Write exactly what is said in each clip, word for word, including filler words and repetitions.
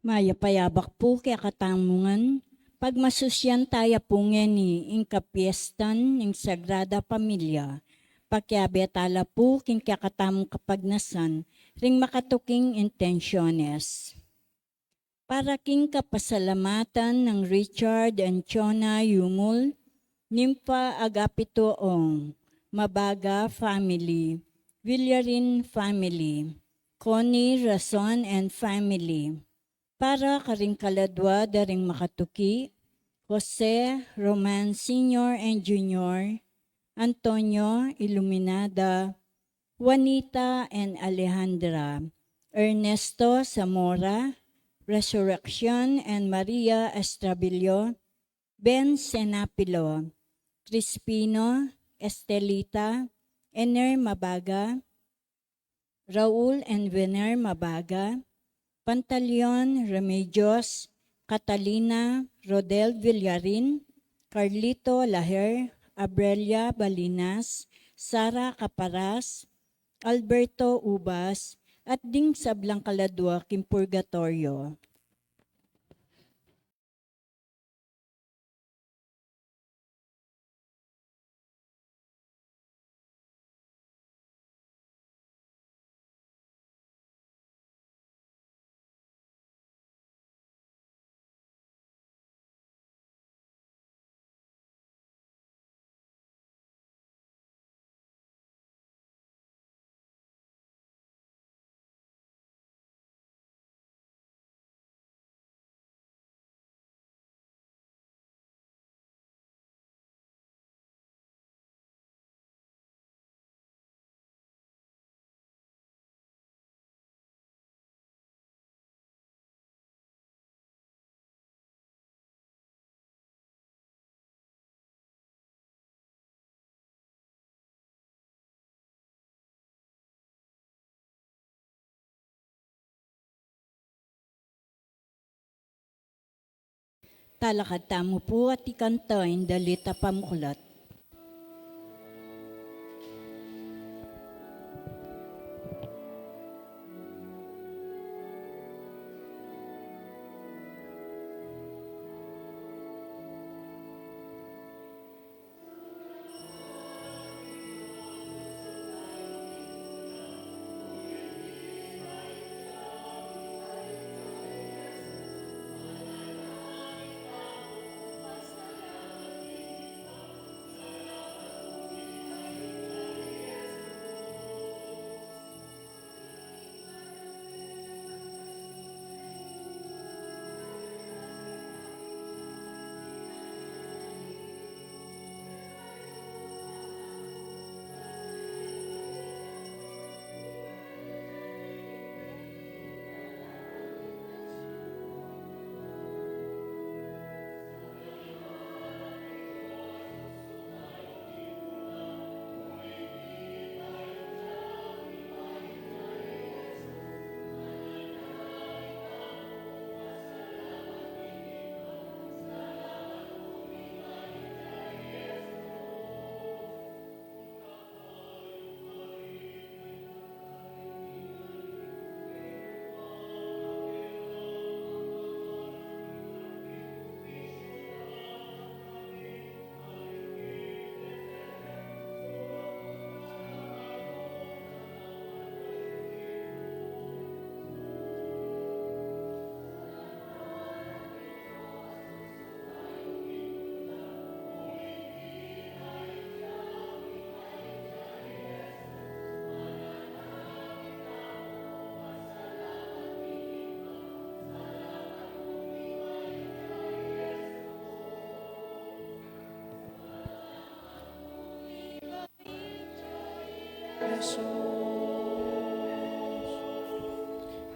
Mayap a yabak pu kekatamu ngan, pagmasusyan taya pu ngeni ing kapiestan ning Sagrada Familia, pakiabe tala pu king kekatamung kapagnasan ring makatuking intensyones. Para king kapasalamatan nang Richard and Chona Yumul, Nympha Agapito Ong, Mabaga family, Villarin family, Connie Rason and family. Para karing kaladua da ring makatuki, Jose Roman Senior and Junior, Antonio Iluminada, Juanita and Alejandra, Ernesto Zamora, Resurreccion and Maria Estrabillo, Ben Senapilo, Crispino, Estelita, Ener Mabaga, Raul and Vener Mabaga, Pantaleon Remedios, Catalina Rodel Villarin, Carlito Laher, Abrelia Balinas, Sara Caparas, Alberto Ubas, at ding sablang kaladua king purgatoryo. Talakad tamu pu at ikanta ing dalit a pamuklat.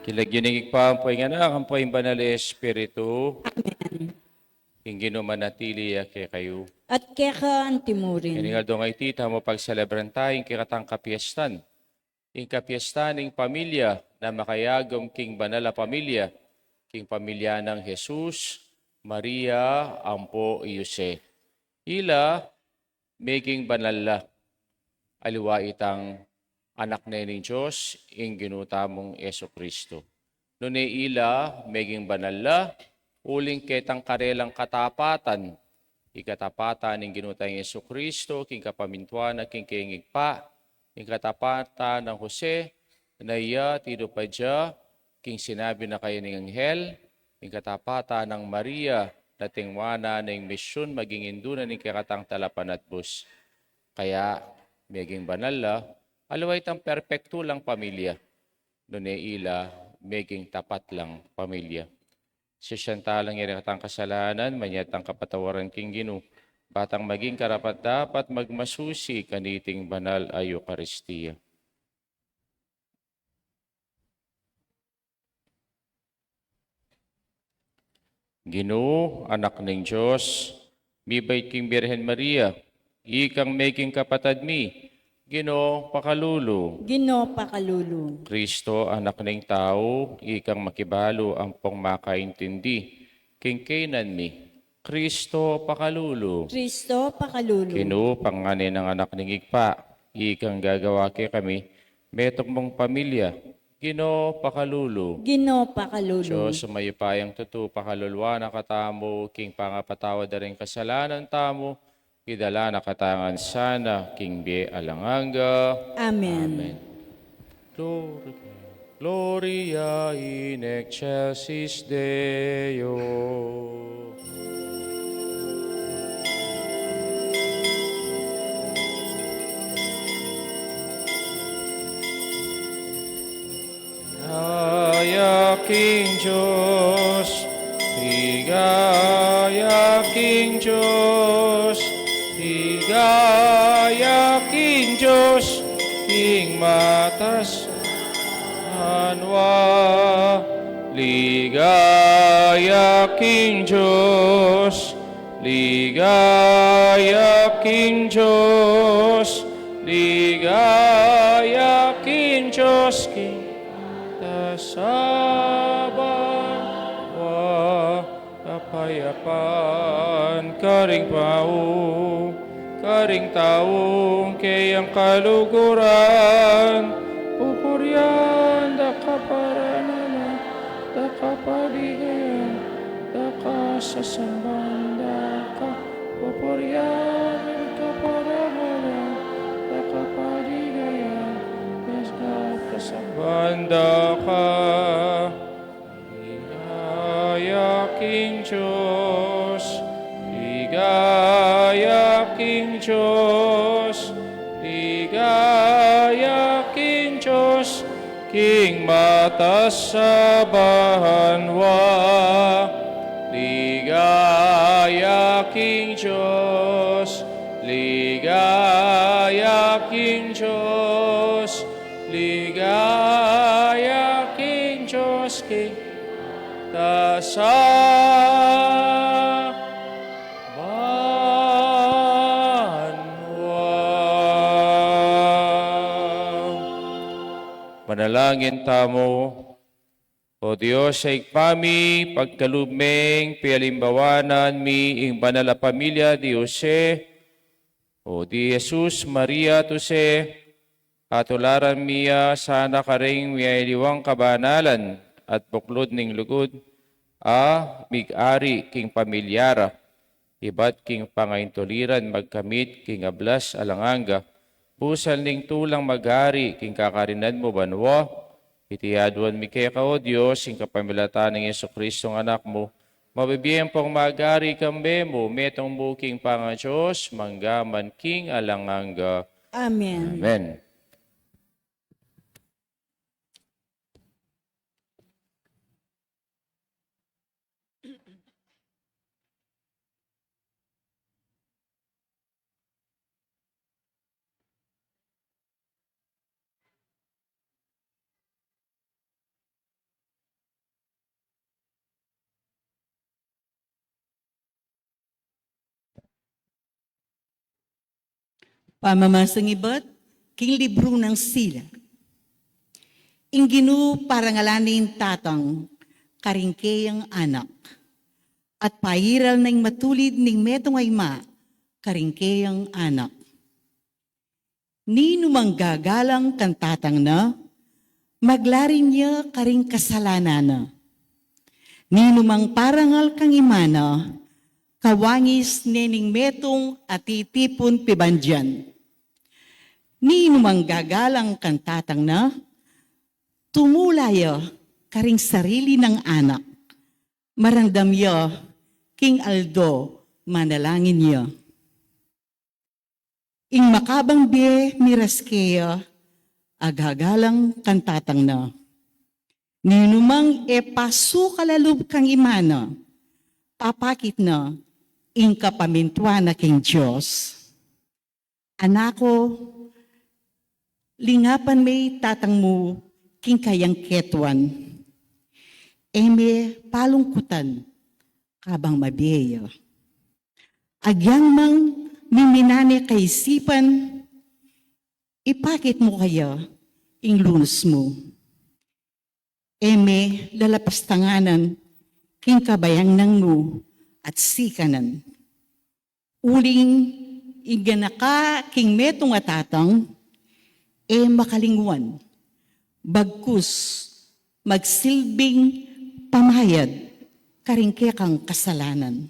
King lagyu ning Ibpa, ampo ing Anak, ampo ing Banal a Espiritu. Amen. Ing Ginu manatili ya kekayu. At keka antimurin. King aldong a iti, tamu pagselebran ta ing kekatang kapiestan. Ing kapiestan ning pamilya na makayagum king banal a pamilya, king pamilya nang Jesus, Maria, ampo i Jose. Ila meging banal la, aliwa itang Anak ne ning Dios, ing Ginu tamung Jesucristo. Nune ila meging banal la, uling ketang karelang katapatan, ing katapatan ning Ginu tang Jesucristo, king kapamintuan na king kayang Ibpa, ing katapatan nang Jose, na iya tinupad ya king sinabi na kaya ning anghel, ing katapatan nang Maria, na tinguanan na ing misyun maging indu na ning kekatang talapanatbus. Kaya, meging banal la, aliwa itang perpektu lang pamilya. Nune ila meging tapat lang pamilya. Sisian tala ing rekatang kasalanan, manyad tang kapatawaran king Ginu, ba tang maging karapat-dapat magmasusi kaniting banal a Eukaristia. Ginu, Anak ning Dios, mibait king Birhen Maria, ikang meging kapatad mi, Ginu, pakalulu. Ginu, pakalulu. Kristo, Anak ning Tau, ikang makibalu ampong makaintindi king kaynan mi, Kristo, pakalulu. Kristo, pakalulu. Ginu, panganay nang Anak ning Ibpa, ikang gagawa kekami metung mung pamilya, Ginu, pakalulu. Ginu, pakalulu. Dios, mayupayang tutu, pakaluluan na katamu king pangapatawad da ring kasalanan tamu, idala na katamu ngan sana king bie alang angga. Amen. Amen. Glory, Gloria in excelsis Deo. Ligaya king Dios, ligaya king Dios, ligaya king Dios, king matas banua. Ligaya king Dios, ligaya king Dios, ligaya king Dios, king matas banua. Kapayapan karing tau, karing taung keyang kaluguran, pupurian da ka, parananan da ka, paligayan da ka, sasamban da ka, pupurian da ka, parananan da ka, paligayan da ka, sasamban da ka. Ligaya king Dios, ligaya king Dios, ligaya king Dios, king matas a banua. Ligaya king Dios, ligaya king Dios, ligaya king Dios, king matas a banua. Manalangin tamu. O Dios a Ibpa mi, pagkalub meng pialimbawanan mi ing banal a pamilya di Jose, o di Jesus, Maria, at Jose, patularan mi ya sana karing miyaliwang kabanalan at buklud ning lugud a mig-ari king pamilya ra, ibat king pangaintuliran magkamit king ablas alang angga, busal ning tulang mag-ari king kakarinan mu banua. Iti aduan mi keka, o Dios, king kapamilatan nang Jesucristong Anak mu, mabibie ampong mag-ari kambe mu, metung mu king pangaDios, mangga man king alang angga. Amen. Amen. Pamamasang ibat king libru nang Sila. Ing Ginu parangalan ne ing tatang karing keyang anak, at pairal na ing matulid ning metung a ima karing keyang anak. Ninumang gagalang kang tatang na, Maglarin ya karing kasalanan na. Ninumang parangal kang imana, kawangis ne ning metung a titipun pibandian. Ninumang gagalang kang tatang na, tumula ya karing sarili nang anak. Marandam ya king aldo manalangin ya. Ing makabang bie miras keya, agagalang kang tatang na. Ninumang e pasukalalub kang imana, papakit na ing kapamintuan na king Dios. Anak ku, lingapan me i tatang mu king kayang ketuan. E me palungkutan kabang mabie ya. Agyang mang miminan ne kaisipan, ipakit mu kaya ing lunus mu. E me lalapastanganan king kabayang nang mu at sikanan. Uling ing ganaka king metung a tatang, e makalingwan, bagkus magsilbing pamayad karing kekang kasalanan.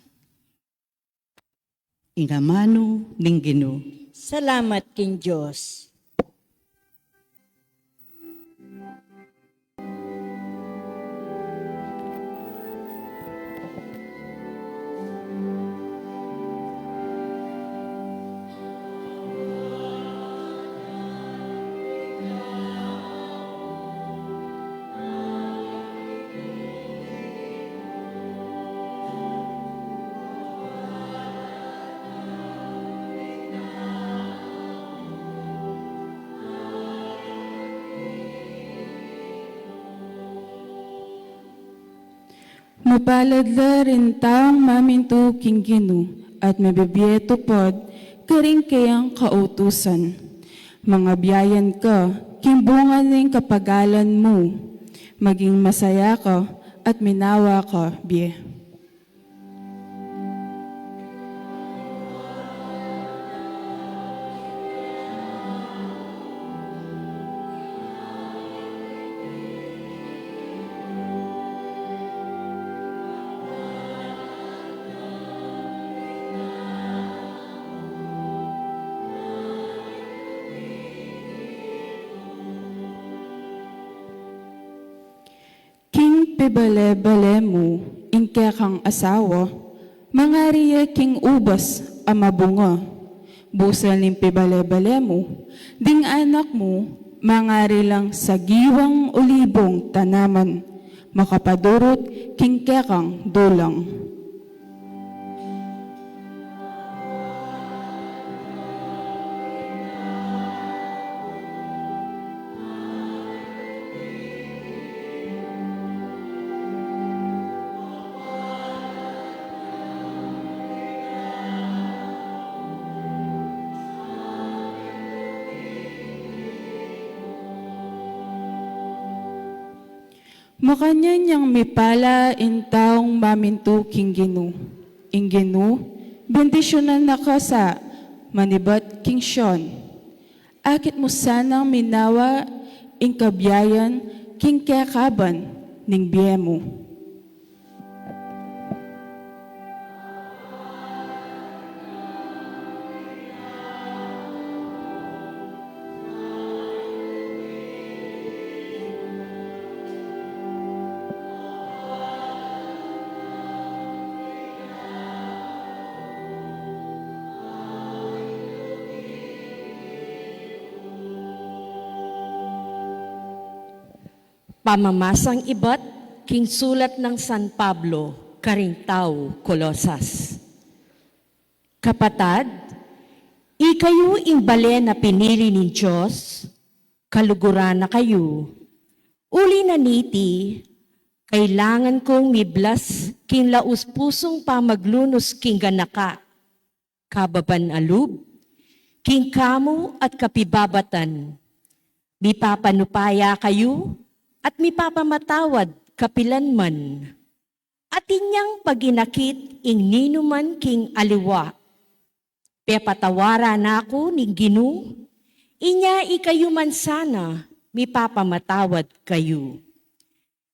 Ing amanu ning Ginu. Salamat king Dios. Mapalad la ring taung mamintu king Ginu, at mabibie tupad karing kayang kautusan. Mangabiayan ka king bunga ning kapagalan mu. Maging masaya ka at minawa ka bie. King pibale-bale mu ing kekang asawa, mangari ya king ubas a mabunga. Busal ning pibale-bale mu, ding anak mu, mangari lang sagiwang ulibung tanaman, makapadurut king kekang dulang. Makanyan yang mipala ing taung mamintu king Ginu. Ing Ginu, bendisyunan na ka sa manibat king Sion. Akit mu sanang minawa ing kabiayan king kekaban ning bie mu. Pamamasang ibat king sulat nang San Pablo karing taga Colosas. Kapatad, ikayu ing bale na pinili ning Dios, kaluguran na kayu. Uli na niti, kailangan kung miblas king laus pusung pamaglunus king ganaka, kababan a lub, king kamu at kapibabatan. Mipapanupaya kayu at mipapamatawad kapilan man. Atin yang pag-inakit ing ninuman king aliwa. Pepatawaran na ku ning Ginu, inya ikayu man sana, mipapamatawad kayu.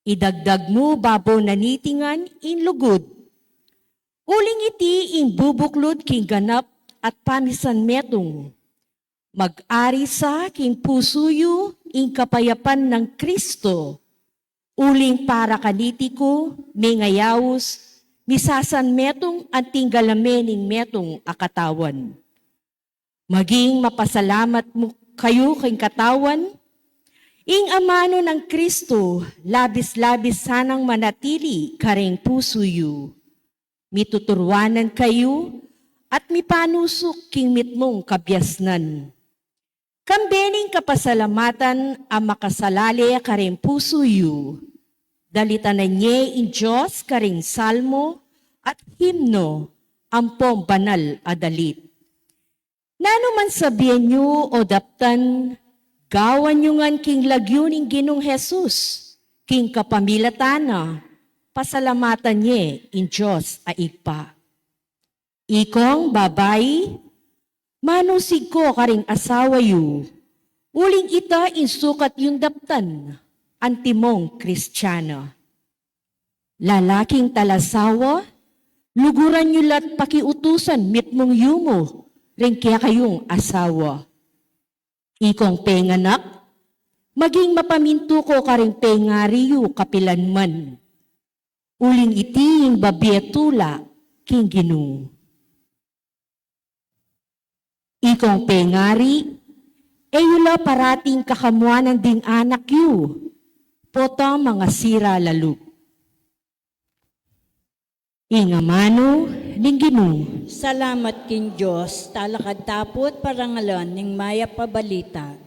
Idagdag mu babo na niti ngan ing lugud. Uling iti ing bubuklud king ganap at pamisan metung. Mag-ari sa king pusu yu ing kapayapan nang Kristo. Uling para kaniti ku, mengayaus, misasan metung anting galame ning metung a katawan. Maging mapasalamat mu kayu king katawan, ing amanu nang Kristo, labis-labis sanang manatili karing pusu yu. Mituturuanan kayu at mipanusuk king mitmung kabiasnan. Kambe ning kapasalamatan a makasalale karing pusu yu, dalitanan ye ing Dios karing salmo at himno ampong banal a dalit. Nanu man sabian yu o daptan, gawan yu ngan king lagyu ning Ginung Jesus, king kapamilatan na, pasalamatan ye ing Dios a Ibpa. Ikong babai, manusig ko karing asawa yu, uling ita ing sukat yung daptan, antimong Kristiana. Lalaking talasawa, luguran yu la't pakiutusan mitmung yumu ring kekayung asawa. Ikong penganak, maging mapamintu ko karing pengari yu kapilan man. Uling iti ing babie tula king Ginu. Ikong pengari, e yu la parating kakamuanan ding anak yu, pota mangasira lalu. Ing amanu ning Ginu. Salamat king Dios, talakad tapu't parangalan ning mayap a balita.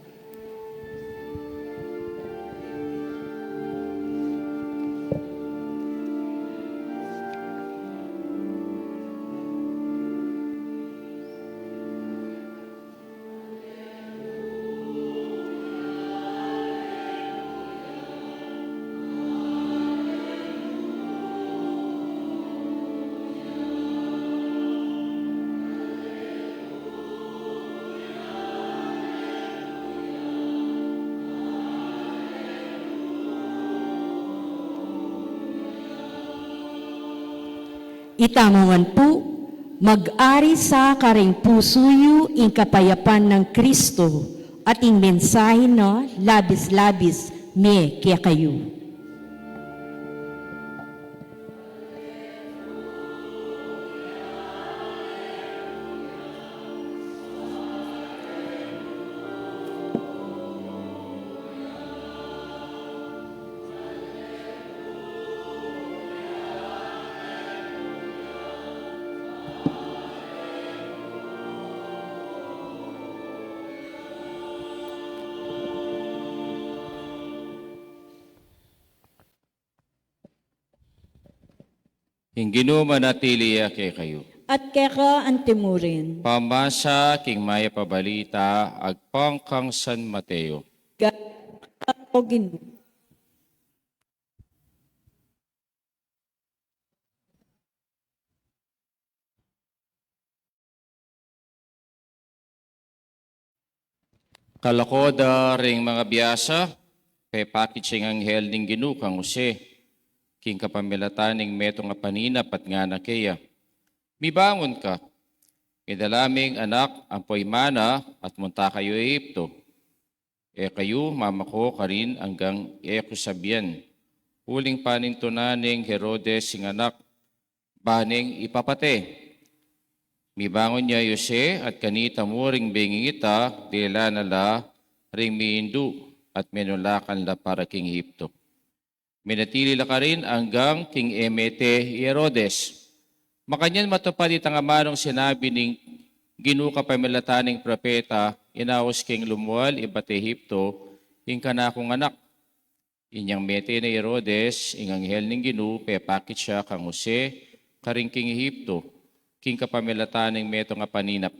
Ita mu ngan pu, mag-ari sa karing pusu yu ing kapayapan nang Kristo, at ing mensahe na labis-labis mie kekayu. Ing Ginu manatili ya kekayu. At keka antimurin. Pamasa king mayap a balita agpang kang San Mateo. Ga-, o Ginu. Kalako da ring mangabiasa, pepakit ya ing anghel ning Ginu kang Jose, king kapamilatan ning metung a paninap at ngana keya, "Mibangun ka, idala me ing anak ampo imana at munta kayu Egipto. E kayu mamako karin anggang e ku sabian, uling panintunan neng Herodes ing anak, ba neng ipapate." Mibangun ya i Jose at kanita mu ring benging ita, dinala na la ring miindu at menulakan la para king Egipto. Menatili la karin anggang king e mete i Herodes. Makanyan matupad itang amanung sinabi ning Ginu kapamilatan ning propeta, "Inaus keng lumual ibat Egipto ing kanakung anak." Inyang mete na i Herodes ing anghel ning Ginu, pepakit ya kang Jose karin king Egipto, king kapamilatan ning metung a paninap.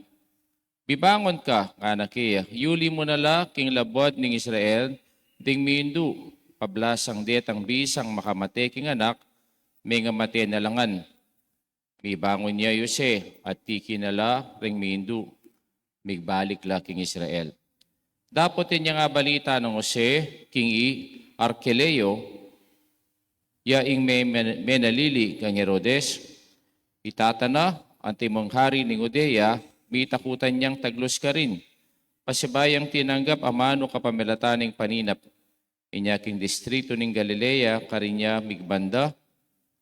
"Mibangun ka," ngana keya, "yuli mu na la king labuad ning Israel ding miindu, pablasang detang bisang makamate king anak, mengamate na la ngan." Mibangun ya i Jose at tiki na la ring miindu, migbalik la king Israel. Dapot inya abalita nang Jose king i Arkelao, ya ing me-, men-, menalili kang Herodes, i tata na, antimong hari ning Judea, mitakutan yang taglus karin. Pasibayu yang tinanggap amanu kapamilatan ning paninap. Inya king distritu ning Galilea, karin ya migbanda,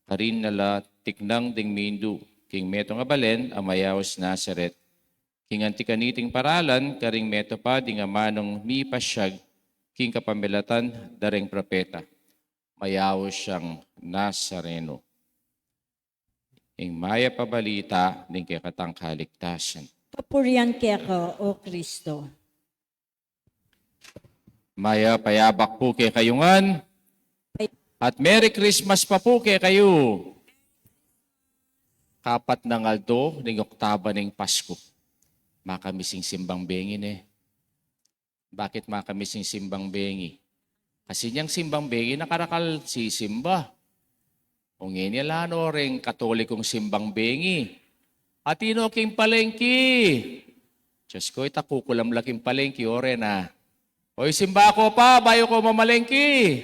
karin na la tiknang ding mindu, king metung a balen a mayaus Nazaret. King anti kaniting paralan, karing metupad ing amanung mipasyag king kapamilatan da ring propeta, mayaus yang Nazareno. Ing mayap a balita ning kekatang kaligtasan. Kapurian keka, O Kristo. Mayap a yabak pu kekayu ngan. At Merry Christmas pa pu kekayu. Kapat nang aldo ning Oktaba ning Pasku. Makamising simbang bengi ne. Bakit makamising simbang bengi? Kasi inyang simbang bengi nakarakal sisimba. O ngeni ala no reng Katolikong simbang bengi. Atinu king palengki? Diyos ko, ita kukulam la king palengki, o rena. Oy, simba ko pa, bayu ko mamalengki.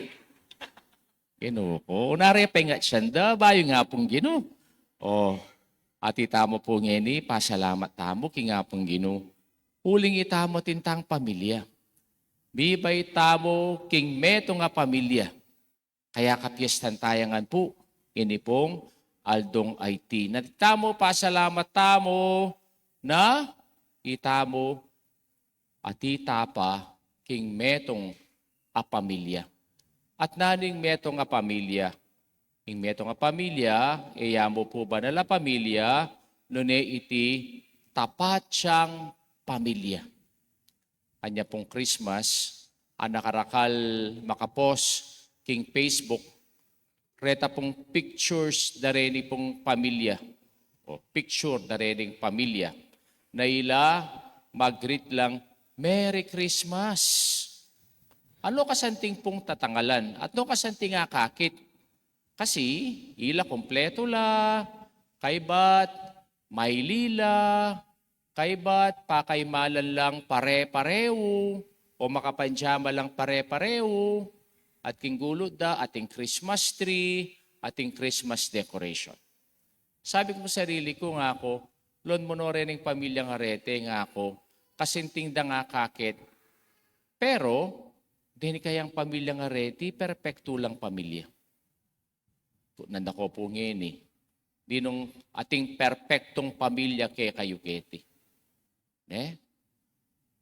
Ginu ko, unare pengat siyanda, bayu ing Apung Ginu. O, ati tamu pu ngeni, pasalamat tamu king Apung Ginu. Uling itamu atin tang pamilya. Mibait tamu king metung a pamilya. Kaya kapiestan taya ngan pu, ini pung aldong iti. Na itamu, pasalamat tamu, na itamu ati tapa king metung a pamilya. At nanu ing metung a pamilya? Ing metung a pamilya, e ya mu pu banal a pamilya, nune iti tapat yang pamilya. Anya pung Christmas, a nakarakal makapost king Facebook, reta pung pictures da reni pung pamilya. O, picture da rening pamilya. Na ila mag-greet lang, "Merry Christmas." Ano kasanting pung tatangalan? At no kasanting akakit? Kasi, ila kumpletu la, kaybat, maili la, kaybat, pakaymalan lang pare-pareu, o makapanjama lang pare-pareu, at king gulut da, ating Christmas tree, ating Christmas decoration. Sabi ku sarili ku, ngaku, lon mu no rening pamilyang areti, ngaku, kasanting dang akakit. Pero, deni kayang pamilyang areti, perpektu lang pamilya. Nanda ko pu ngeni, ninung ating perpektung pamilya kekayu keti? Ne?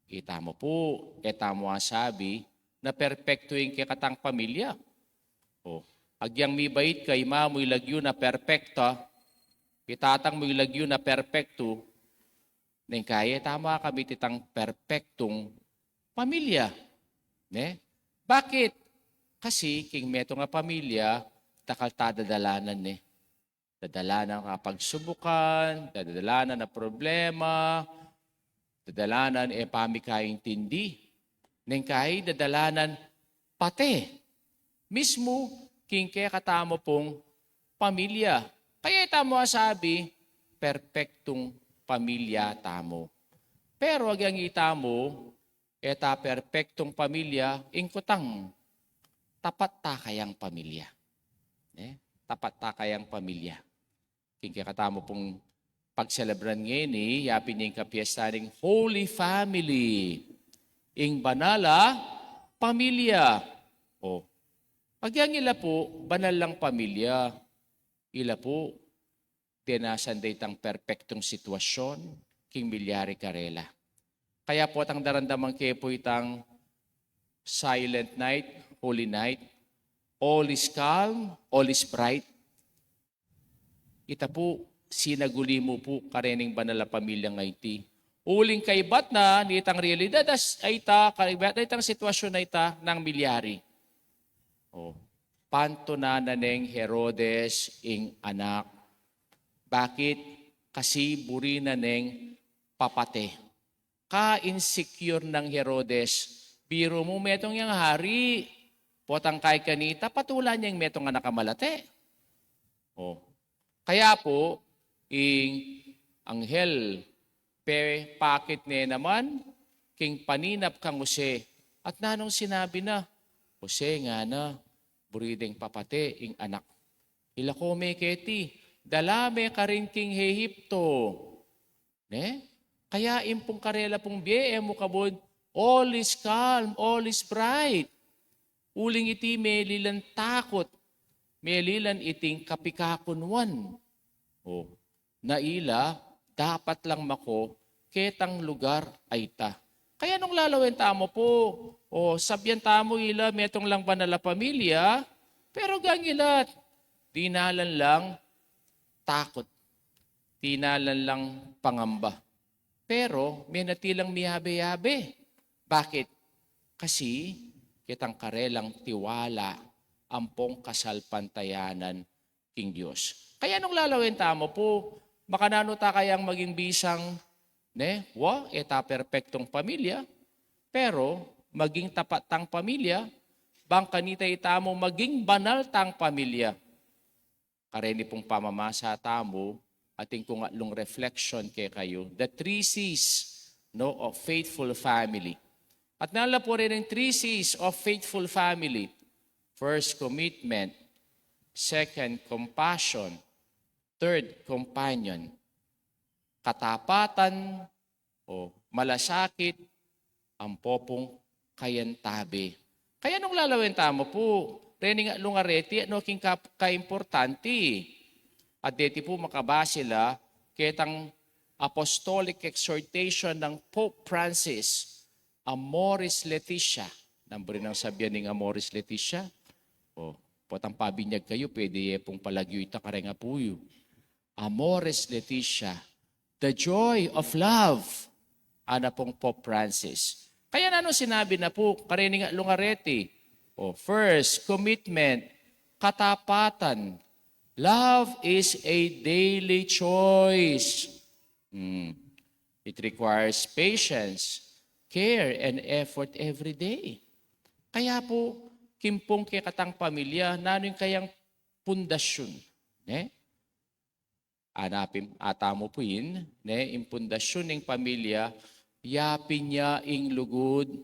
Itamu pu, e tamu asabi na perpektu ing kekatang pamilya. O, agyang mibait ka, ima mu ing lagyu na perpekta, i tata mu ing lagyu na perpektu, neng kaya e tamu akamit itang perpektung pamilya. Ne? Bakit? Kasi king metung a pamilya, dakal ta dadalanan, ne? Dadalanan a pagsubukan, dadalanan a problema, dadalanan e pamikaintindi, neng kaya dadalanan pate mismu king kekatamu pung pamilya. Kaya itamu asabi, perpektung pamilya tamu. Pero agyang itamu, e ta perpektung pamilya, ing kutang, tapat ta kayang pamilya. Ne? Tapat ta kayang pamilya. King kekatamu pung pagselebran ngeni, yapin ing kapiesta ning Holy Family, ing banal a pamilya. O, agyang ila pu, banal lang pamilya. Ila pu, denasan da itang perpektung sitwasyun king milyari karela. Kaya potang daramdaman ke pu itang Silent Night, Holy Night, all is calm, all is bright. Ita pu, sinaguli mu pu karening banal a pamilya a iti. Uling kaybat na nitang realidad a ita, kaybat na itang sitwasyun a ita nang milyari. O, pantunan na neng Herodes ing anak. Bakit? Kasi buri na neng papate. Ka-insecure nang Herodes. Biru mu, metung yang hari, potang kay kanita, patulan yang metung anak a malate. O. Kaya pu, ing anghel, pepakit ne naman king paninap kang Jose. At nanung sinabi na, "Jose," ngana, "buri deng papate ing anak. Ilako me keti, dala me karin king Ehipto." Ne? Kaya ing pung karela pung bie, e mu kabud, all is calm, all is bright. Uling iti melilan takut, melilan iting kapikakunuan. O, na ila, dapat lang mako ketang lugar a ita. Kaya nung lalawen tamu pu, o, sabyan tamu ila metung lang banal a pamilya, pero gang ila, dinalan lang takut, dinalan lang pangamba. Pero menati lang miyabe-yabe. Bakit? Kasi ketang karelang tiwala ampong kasalpantayanan king Dios. Kaya nung lalawen tamu pu, makananu ta kayang maging bisang, ne? Wa, e ta perpektong pamilya, pero maging tapat tang pamilya, bang kanita itamu maging banal tang pamilya. Kareni pung pamamasa tamu, atin kung atlung reflection kekayu, the three C's, no, of faithful family. At nanu la pu reng three C's of faithful family? First, commitment. Second, compassion. Third, companion. Katapatan, o malasakit, ampo pung kayantabe. Kaya nung lalawen tamu pu, reni ngan atlung areti, anu king ka-, kaimportante? At deti pu makabase la ketang apostolic exhortation ng Pope Francis, Amoris Laetitia. Nanu buri nang sabyan ning Amoris Laetitia? O, potang pabinyag kayu, pwede ye pung palagyu ita kareng apu yu. Amoris Laetitia, the joy of love, ngana pung Pope Francis. Kaya nanu sinabi na pu kareni ngan atlung areti? O, first, commitment, katapatan. Love is a daily choice. Hmm. It requires patience, care, and effort every day. Kaya pu, king pung kekatang pamilya, nanu ing kayang pundasyun, ne? Anapin, atamu pu yin, ne, ing pundasyun ning pamilya, yapin ya ing lugud.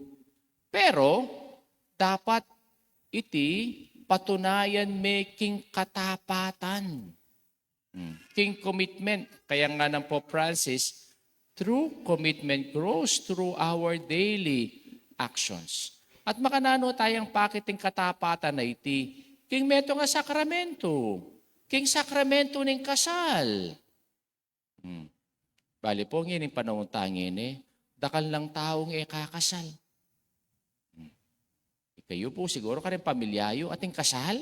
Pero, dapat iti patunayan me king katapatan. Hmm. King commitment, kaya ngana nang Pope Francis, true commitment grows through our daily actions. At makananu tayang pakit ing katapatan a iti? King metung a sakramento, king sakramento ning kasal. Hmm. Bale pu, ngeni ing panaun tang ngeni, dakal lang taung e kakasal. Hmm. Ikayu pu, siguru kareng pamilya yu, atin kasal?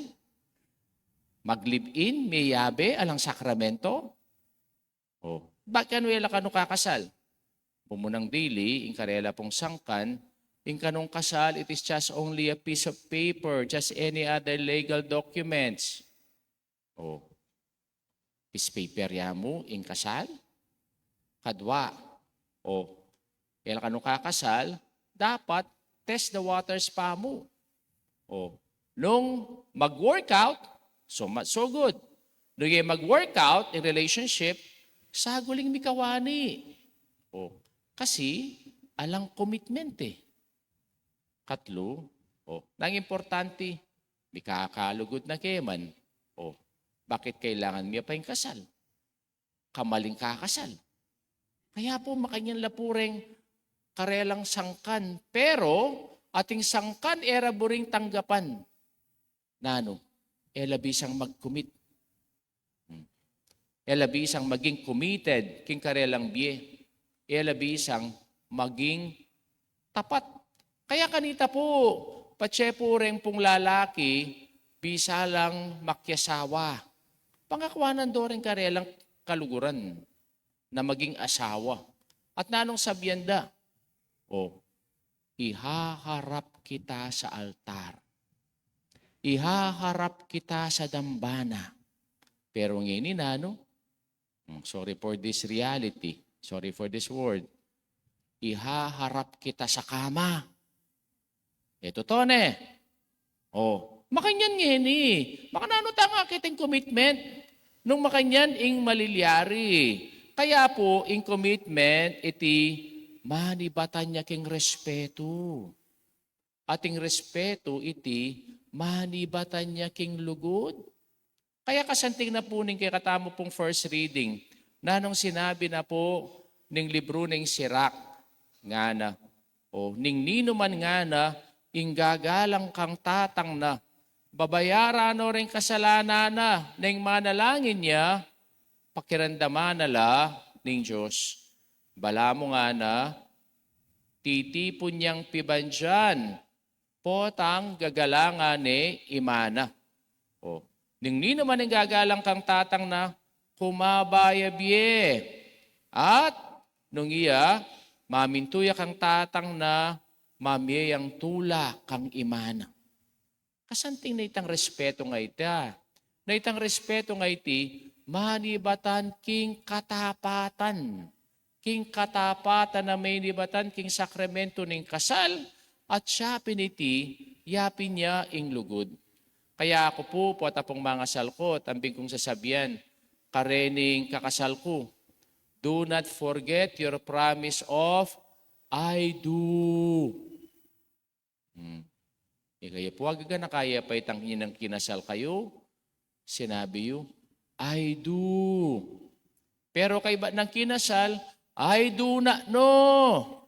Mag-live-in, meyabe, alang sakramento? O, bakit kanu e la kanu kakasal? Mumunang dili, ing karela pung sangkan, ing kanung kasal, it is just only a piece of paper, just any other legal documents. O, piece of paper ya mu ing kasal? Kadwa. O, e la kanu kakasal, dapat test the waters pa mu. O, nung mag-workout, so much so good. Nung e mag-workout in relationship, saguling mikawani. O, kasi alang commitment e. Katlu, o, nang importante, mikakalugud na ke man. O, bakit kailangan mi pa ing kasal? Kamaling kakasal. Kaya pu, makanyan la pu reng karelang sangkan. Pero, ating sangkan e ra buring tanggapan. Nanu? E la bisang mag-commit. Hmm. E la bisang maging committed king karelang bie. E la bisang maging tapat. Kaya kanita pu, patse pu reng pung lalaki, bisa lang makiasawa. Pangakuanan do reng karelang kaluguran na maging asawa. At nanung sabyan da? O, ihaharap kita sa altar. Ihaharap kita sa dambana. Pero ngeni nanu? Hmm, sorry for this reality. Sorry for this word. Ihaharap kita sa kama. E, totoo ne. O, makanyan ngeni. Makananu tang akit ing commitment nung makanyan ing malilyari? Kaya pu, ing commitment, iti manibatan ya king respetu. At ing respetu iti, manibatan ya king lugud. Kaya kasanting na pu ning kekatamu pung first reading, nanung sinabi na pu ning libru ning Sirak, ngana, o, ning ninuman ngana ing gagalang kang tatang na, babayaran no ring kasalanan na, neng manalangin ya, pakiramdaman na la ning Dios. Balamu ngana, titipun yang pibandian, potang gagalangan ne ima na. O, ning ninuman ing gagalang kang tatang na, kumaba ya bie. At nung iya, mamintu ya kang tatang na, mamie yang tula kang ima na. Kasanting na itang respetu nga ita. Na itang respetu nga iti, manibatan king katapatan. King katapatan a menibatan king sakramentu ning kasal, at siya pin iti, yapin ya ing lugud. Kaya aku pu, pota pung mangasal ku, tambing kung sasabian, karening kakasal ku, "Do not forget your promise of I do." Hmm. E kaya pu, agaga na kaya pa itang inyang kinasal kayu, sinabi yu, "I do." Pero kaybat nang kinasal, "I do not know."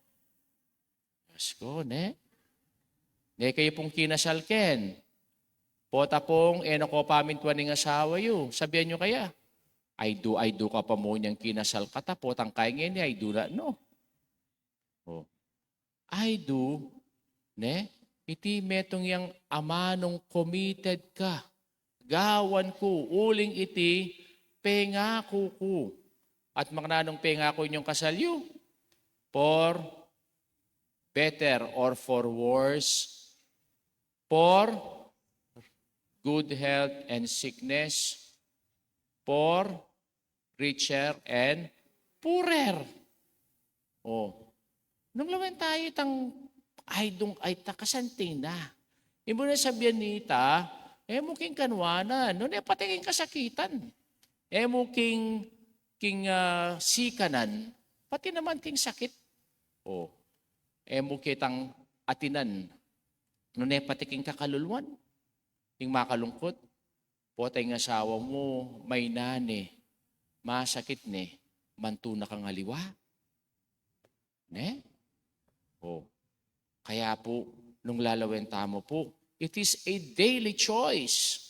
Diyos ko, ne? Ne kayu pung kinasal ken. Pota pung, e na ko pamintuan ing asawa yu. Sabian yu kaya, "I do, I do ka pa mu inyang kinasal ka ta, potang kaya ngeni, I do not know." O. "I do," ne? Iti metung yang amanung committed ka. Gawan ku, uling iti pengaku ku. At makananung pengaku inyong kasal yu? For better or for worse, for good health and sickness, for richer and poorer. O. Nung lawen tayu itang, "I do, I do," kasanting na. Imbes na sabian nita, "E mu king kanuanan, nune pati king kasakitan. E mu king, king, ah, sikanan, pati naman king sakit. O, e mu ketang atinan, nune pati king kakaluluan." Ing makalungkut, pota ing asawa mu, maina ne, masakit ne, mantu na kang aliwa. Ne? O. Kaya pu, nung lalawen tamu pu, it is a daily choice.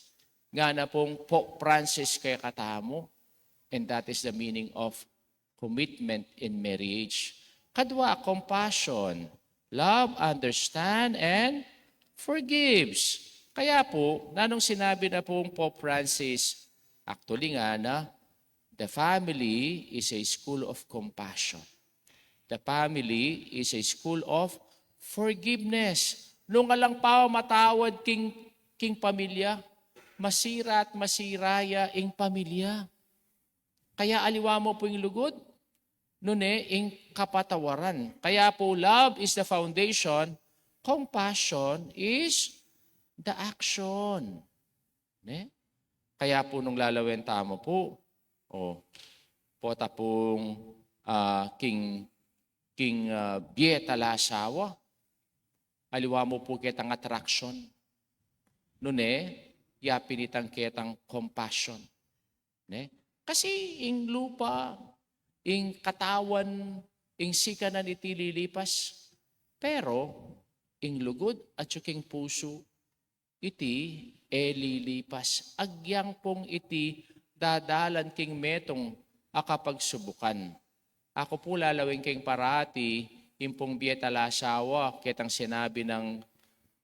Ngana pung Pope Francis kekatamu, and that is the meaning of commitment in marriage. Kadua, compassion. Love understand and forgives. Kaya pu, nanung sinabi na pung Pope Francis, actually ngana, "The family is a school of compassion. The family is a school of forgiveness." Nung alang pamatawad king, king pamilya, masira at masira ya ing pamilya. Kaya aliwa mu pu ing lugud, nune ing kapatawaran. Kaya pu, love is the foundation, compassion is the action. Ne? Kaya pu nung lalawen tamu pu, o, pota pung, ah, king, king, ah, bie tala asawa, aliwa mu pu ketang attraction. Nune, yapin itang ketang compassion. Ne? Kasi ing lupa, ing katawan, ing sikanan iti lilipas. Pero ing lugud atyu king pusu, iti e lilipas. Agyang pung iti dadalan king metung a kapagsubukan. Aku pu lalawen keng parati ing pung bie tala asawa, ketang sinabi nang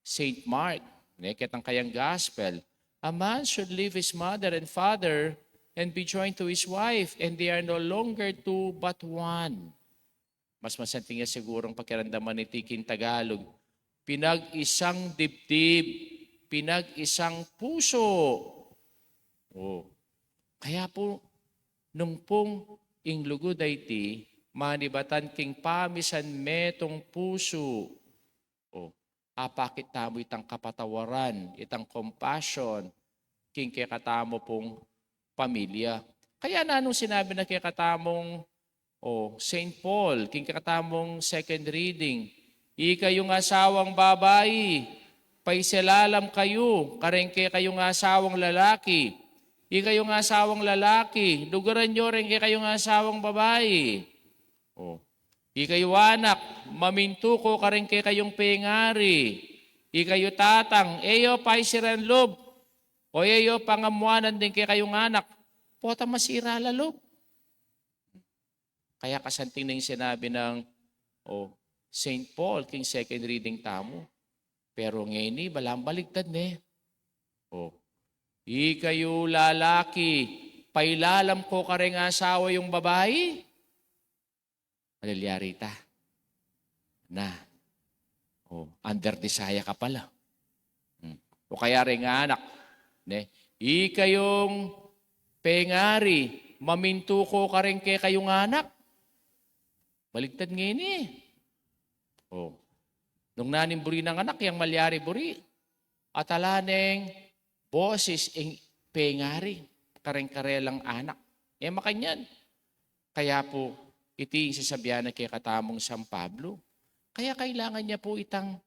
Saint Mark, ne, ketang kayang gospel, "A man should leave his mother and father and be joined to his wife, and they are no longer two but one." Mas masanting ya sigurung pakiramdaman iti king Tagalog, "Pinag-isang dibdib, pinag-isang puso." O. Kaya pu, nung pung ing lugud a iti, manibatan king pamisan metung pusu. O, apakit tamu itang kapatawaran, itang compassion, king kekatamu pung pamilya. Kaya nanung sinabi na kekatamung, O, Saint Paul, king kekatamung second reading, ikayung asawang babai, paisilalam kayu kareng kekayung asawang lalaki. Ikayung asawang lalaki, luguran yu reng kekayung asawang babai. O, ikayu anak, mamintu ko kareng kekayung pengari. Ikayu tatang, e yu paisiran lub, o e yu pangamuanan deng kekayung anak, pota masira la lub. Kaya kasanting na ing sinabi ng, o, Saint Paul king second reading tamu. Pero ngeni, balang baligtad ne. O, ikayu lalaki, pailalam ko kareng asawa yung babai. Malilyari ta na. O, under desire ka pala. Hmm. O kaya reng anak, ne? Ikayung pengari, mamintu ko kareng kekayung anak. Baligtad ngeni. O. Nung nanung buri nang anak, yang malyari buri. At ala neng boses ing pengari kareng karelang anak. E makanyan. Kaya pu, iti ing sasabian na kekatamung San Pablo. Kaya kailangan ya pu itang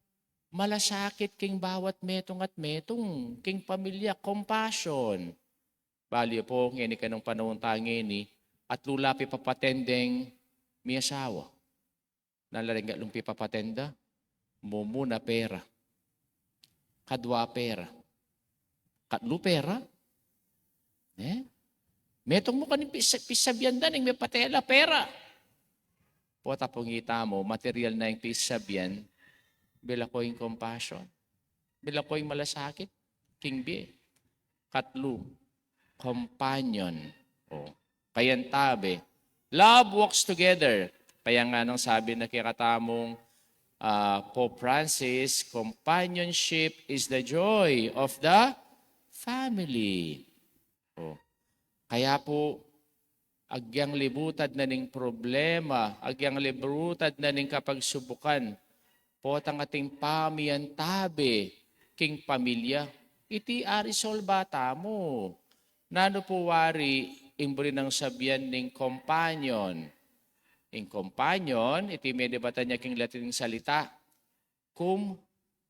malasakit king bawat metung at metung, king pamilya, compassion. Balu yu pu, ngeni kanung panaun tang ngeni, atlu la pipapatendeng miasawa. Nanu la reng atlung pipapatenda? Mumuna pera. Kadua pera. Katlu pera. Ne? Metung mu kaning pis-, pisabian da ning mepatela, pera. Pota pung ita mu, material na ing pisabian, bela ko ing compassion. Bela ko ing malasakit king bie. Katlu, companion. O, kayantabe. Love walks together. Kaya nga nang sabi na kekatamung, ah, Pope Francis, "Companionship is the joy of the family." O. Kaya pu, agyang libutad na ning problema, agyang libutad na ning kapagsubukan, potang ating pamiantabe king pamilya, iti arisolba tamu. Nanu pu wari ing buri nang sabian ning companion? Ing companion, iti menibatan ya king Latin salita, cum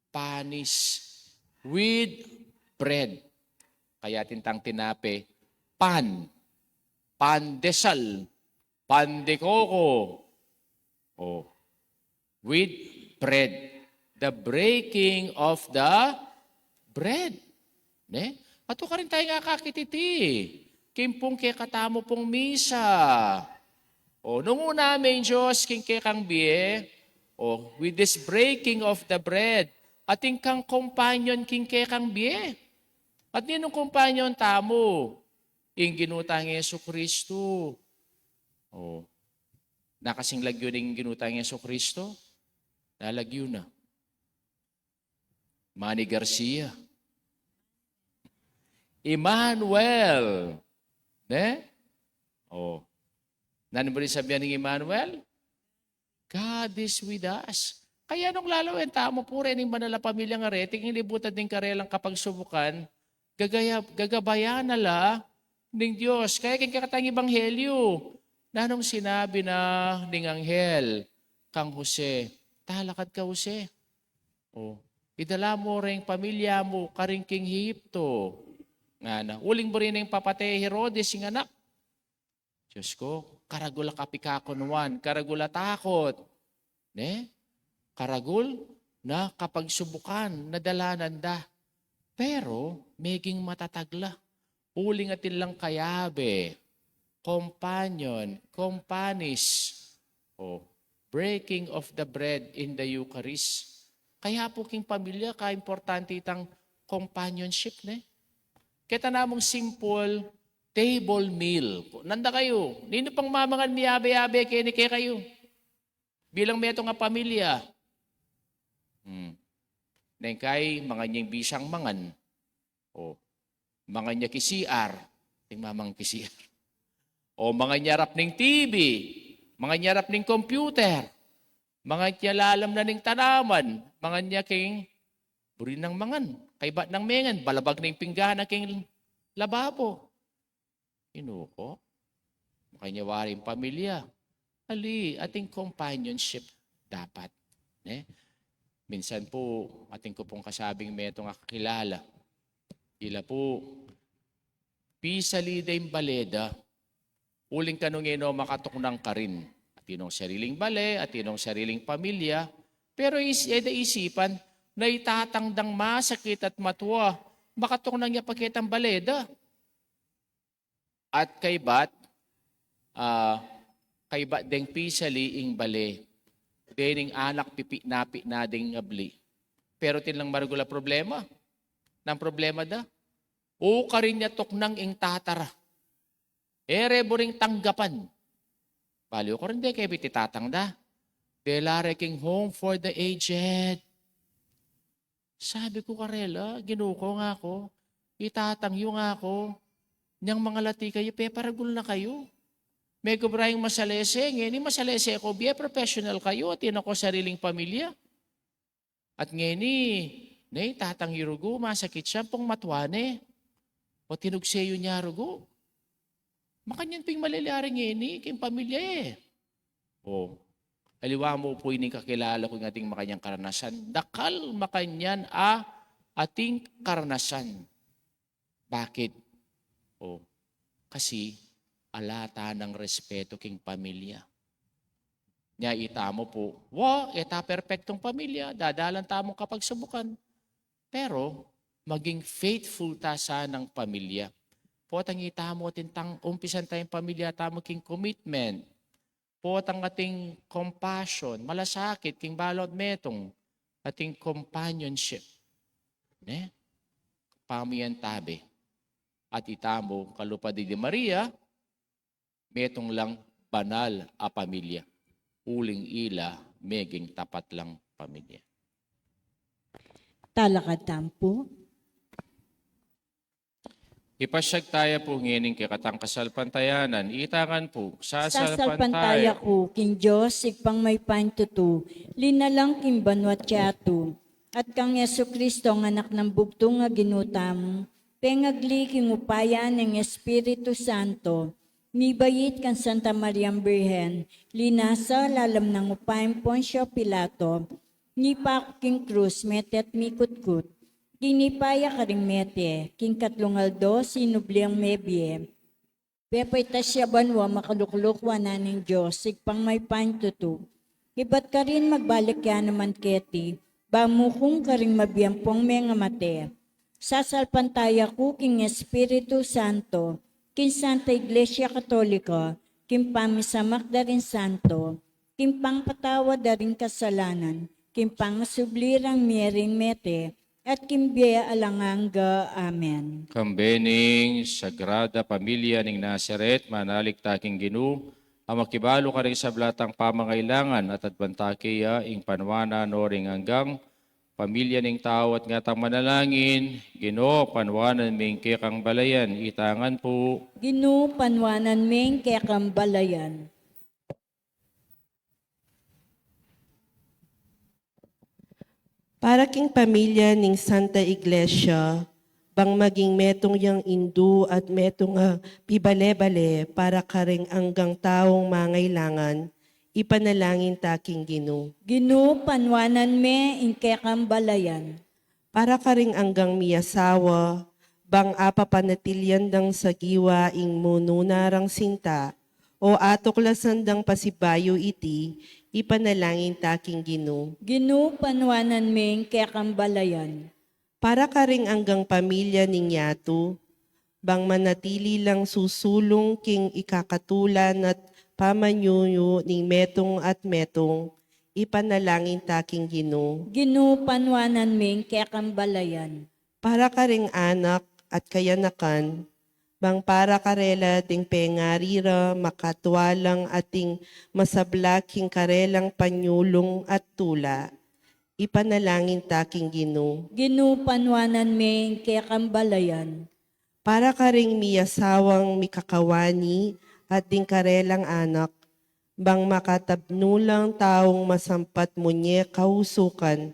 panis, with bread. Kaya atin tang tinape, pan, pandesal, pan de coco. O, with bread. The breaking of the bread. Ne? Atiu karin tayung akakit iti king pung kekatamu pung misa. O, nung una me ing Dios king kekang bie, o, with this breaking of the bread, atin kang companion king kekang bie. At ninung companion tamu? Ing Ginu tang Jesucristo. O, nakasing lagyu ning Ginu tang Jesucristo? Lalagyu na. Manny Garcia. Emmanuel. Ne? O. Nanu buri sabian ning Emmanuel? God is with us. Kaya nung lalawen tamu pu reng banal a pamilya nga reti king libutad ning karelang kapagsubukan, gagaya-, gagabayan na la ning Dios. Kaya king kekatang ebanghelyo, nanung sinabi na ning anghel kang Jose? Talakad ka, Jose. O, idala mu reng pamilya mu karin king Ehipto. Ngana, uling buri neng papate Herodes ing anak. Dios ku, karagul a kapikakunuan, karagul a takut, ne? Karagul na kapagsubukan na dalanan da. Pero, meging matatag la. Uling atin lang kayabe, companion, companis, o, breaking of the bread in the Eucharist. Kaya pu king pamilya, kaimportante itang companionship, ne? Keta namung simple table meal. Nanda kayu, ninu pang mamangan miyabe-yabe keni kekayu? Bilang metung a pamilya. Hmm. Neng kai, mangan ya ing bisang mangan. O, mangan ya ki C R. Atin mamangan ki C R. O, mangan ya arap ning T V. Mangan ya arap ning computer. Mangan ya lalam na ning tanaman. Mangan ya king buri nang mangan. Kaybat nang mengan, balabag na ing pinggan na king lababo. Inu ko? Makanyan wari ing pamilya. Ali, ating companionship dapat. Ne? Minsan pu, atin ku pung kasabing metung a kakilala. Ila pu, pisali da ing bale da. Uling kanu ngeni makatuknang karin. Atin nong sariling bale, atin nong sariling pamilya. Pero is, e da isipan, na itatang dang masakit at matua, makatuknang ya pa ketang bale da. At kaybat, ah, kaybat deng pisali ing bale, dening anak pipikna-pikna deng abli. Pero atin lang maragul a problema. Nang problema da, o karin ya tuknang ing tatara. E re buring tanggapan. Baliw karin, de kaya bititatang da. Dela re king home for the aged. Sabi ku karela, Ginu ku, ngaku, itatang yu ngaku, nyang mangalati kayu, peparagul na kayu. Megubra ing masalese, ngeni masalese ku, bie professional kayu, atin ku sariling pamilya. At ngeni, ne, itatang yu rugu, masakit ya, ampong matua ne. O tinugse yu ne rugu. Makanyan pin maliliari ngeni king pamilya e. O, aliwa mu pu ining kakilala ku ing ating makanyan karanasan. Dakal makanyan a ating karanasan. Bakit? O, kasi ala tanang respetu king pamilya. Nya itamu pu, wa, e ta perpektung pamilya, dadalan tamung kapagsubukan. Pero maging faithful ta sanang pamilya. Potang itamu atin tang umpisan tayang pamilya tamu king commitment. Potang ating compassion, malasakit king balu at metung, ating companionship. Ne? Pamiantabe. At itamu, kalupad di Maria, metung lang banal a pamilya. Uling ila meging tapat lang pamilya. Talakad tamu pu. Ipasyag taya pu ngening kekatang kasalpantayanan, ita ngan pu, sasalpantaya ku king Dios, Ibpang mayupayang tutu, linalang king banua at yatu, at kang Jesucristo, a Anak nang bugtung a Ginu tamu, pengagli king upaya ning Espiritu Santo, mibait kang Santa Mariang Birhen, linasa lalam nang upayang Poncio Pilato, mipaku king krus, mete at mikutkut, tinipa ya karing mete, king katlung aldo sinubli yang mebie. Pepaitas ya banua, makalukluk wanan ning Dios, Ibpang mayupayang tutu. Ibat karin magbalik ya naman keti, ba mukung karing mabie ampong mengamate. Sasalpantaya ku king Espiritu Santo, king Santa Iglesia Katolika, king pamisamak da ring santo, king pangpatawad da ring kasalanan, king pangasubli rang mie ring mete, at king bie alang angga. Amen. Kambe ning Sagrada Pamilya ning Nazaret, manalig ta king Ginu, a makibalu karing sabla tang pamangailangan, at adwan ta keya ing panuanan no ring anggang pamilya ning tau. At ngatang manalangin, Ginu, panuanan me ing kekang balayan, ita ngan pu. Ginu, panuanan me ing kekang balayan. Para king pamilya ning Santa Iglesia, bang maging metung yang indu at metung a pibale-bale para karing anggang taung mangailangan, ipanalangin ta king Ginu. Ginu, panuanan me ing kekang balayan. Para karing anggang miyasawa, bang apapanatilian dang sagiwa ing munu na rang sinta, o atuklasan dang pasibayu iti, ipanalangin ta king Ginu. Ginu, panuanan me ing kekang balayan. Para karing anggang pamilya ning yatu, bang manatili lang susulung king ikakatulan at pamanyuyu ning metung at metung, ipanalangin ta king Ginu. Ginu, panuanan me ing kekang balayan. Para karing anak at kayanakan, bang para karela ding pengari ra makatualang ating masabla king karelang panyulung at tula, ipanalangin ta king Ginu. Ginu, panuanan me ing kekang balayan. Para karing miyasawang mikakawani at ding karelang anak, bang makatabnu lang taung masampat munye kausukan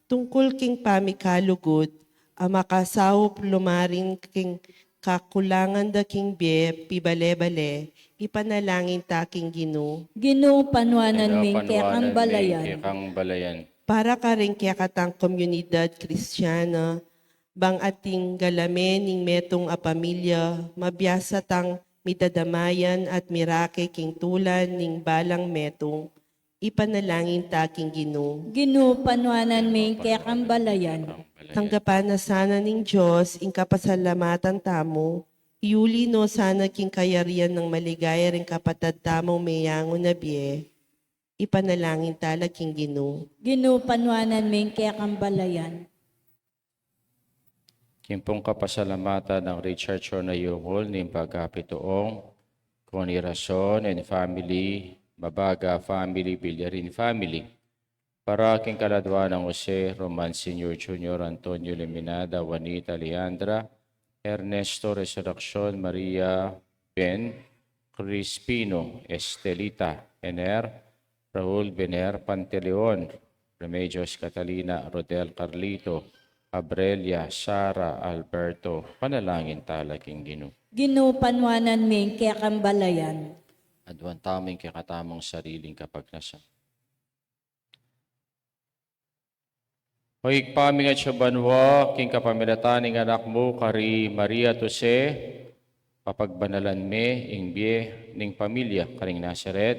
tungkul king pamikalugud a makasaup lumarin king kakulangan da king bie pibale-bale, Ipanalangin ta king Ginu. Ginu, panuanan Ginu, ming panuanan kekang ming balayan. Kekang balayan. Para karing kekatang komunidad Kristiana, bang ating galame ning metung a pamilya, mabiasa tang midadamayan at mirake king tulan ning balang metung, ipanalangin ta king Ginu. Ginu, panuanan ming kekang balayan. Tanggapan na sana ning Dios ing kapasalamatan tamu, iuli no sana king kayarian nang maligaya ring kapatad tamung meyangu na bie, ipanalangin ta la king Ginu. Ginu, panuanan ming kekang balayan. King pung kapasalamatan nang Richard Chona Yungul ning pagkapituong, Connie Rason and family, Mabaga family, Villarin family. Para king kaladua nang Jose, Roman Senior, Junior, Antonio, Liminada, Juanita, Leandra, Ernesto, Resurreccion, Maria, Ben, Crispino, Estelita, Ener, Raul, Bener, Panteleon, Remedios, Catalina, Rodel, Carlito, Abrelia, Sara, Alberto, panalangin ta la king Ginu. Ginu, panuanan ming kekang balayan. Aduan tamu ing kekatamung sariling kapagnasan. O Ibpa ming atsu banua, king kapamilatan ning Anak mu kari Maria at Jose, papagbanalan me ing bie ning pamilya karing Nazaret.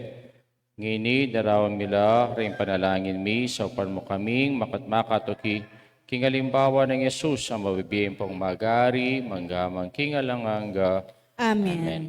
Ngeni daraun mi la ring panalangin mi, saupan mu kaming makat-, makatuki king alimbawa nang Jesus a mabibie ampong magari mangga man king alang angga. Amen. Amen.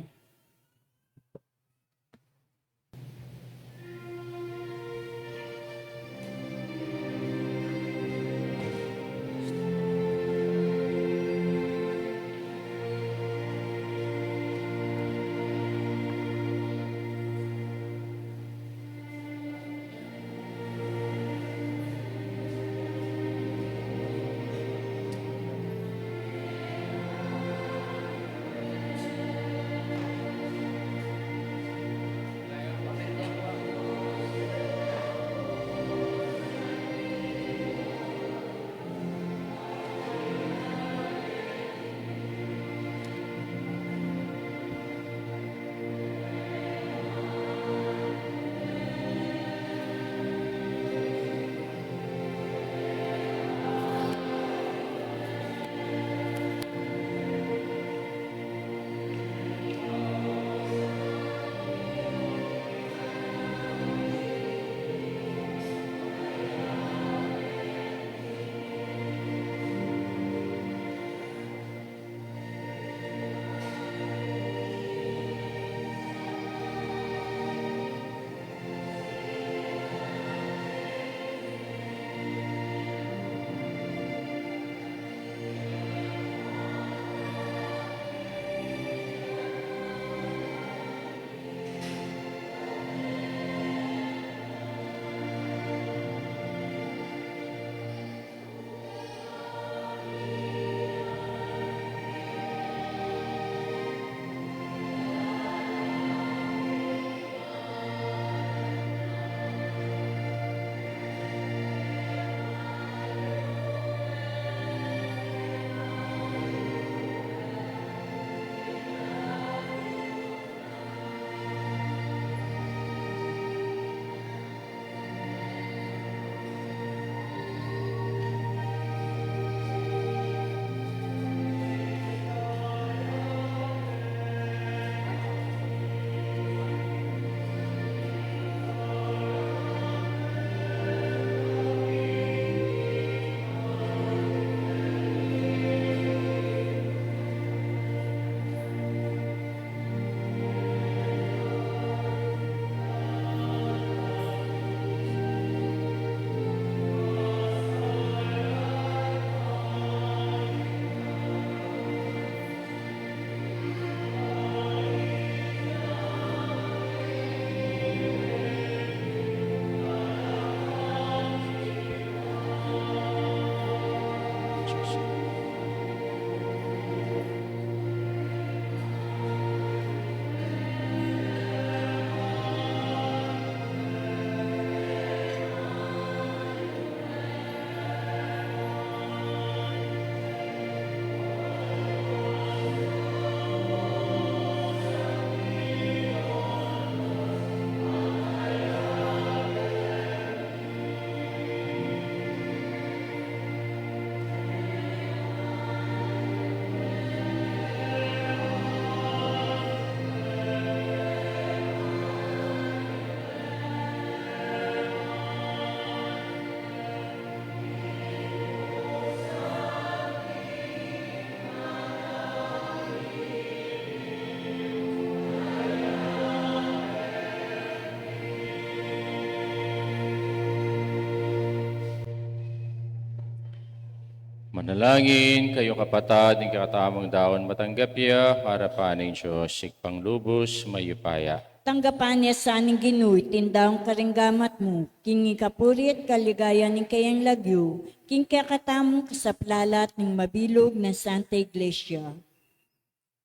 Manalangin kayu, kapatad, ing kekatamung daun matanggap ya king arapan ning Dios Ibpang lubus mayupaya. Tanggapan na sa ning Ginu iting daun karing gamat mu, king ikapuri at kaligayan ning kayang lagyu, king kekatamung kasaplalan at ning mabilug nang Santa Iglesia.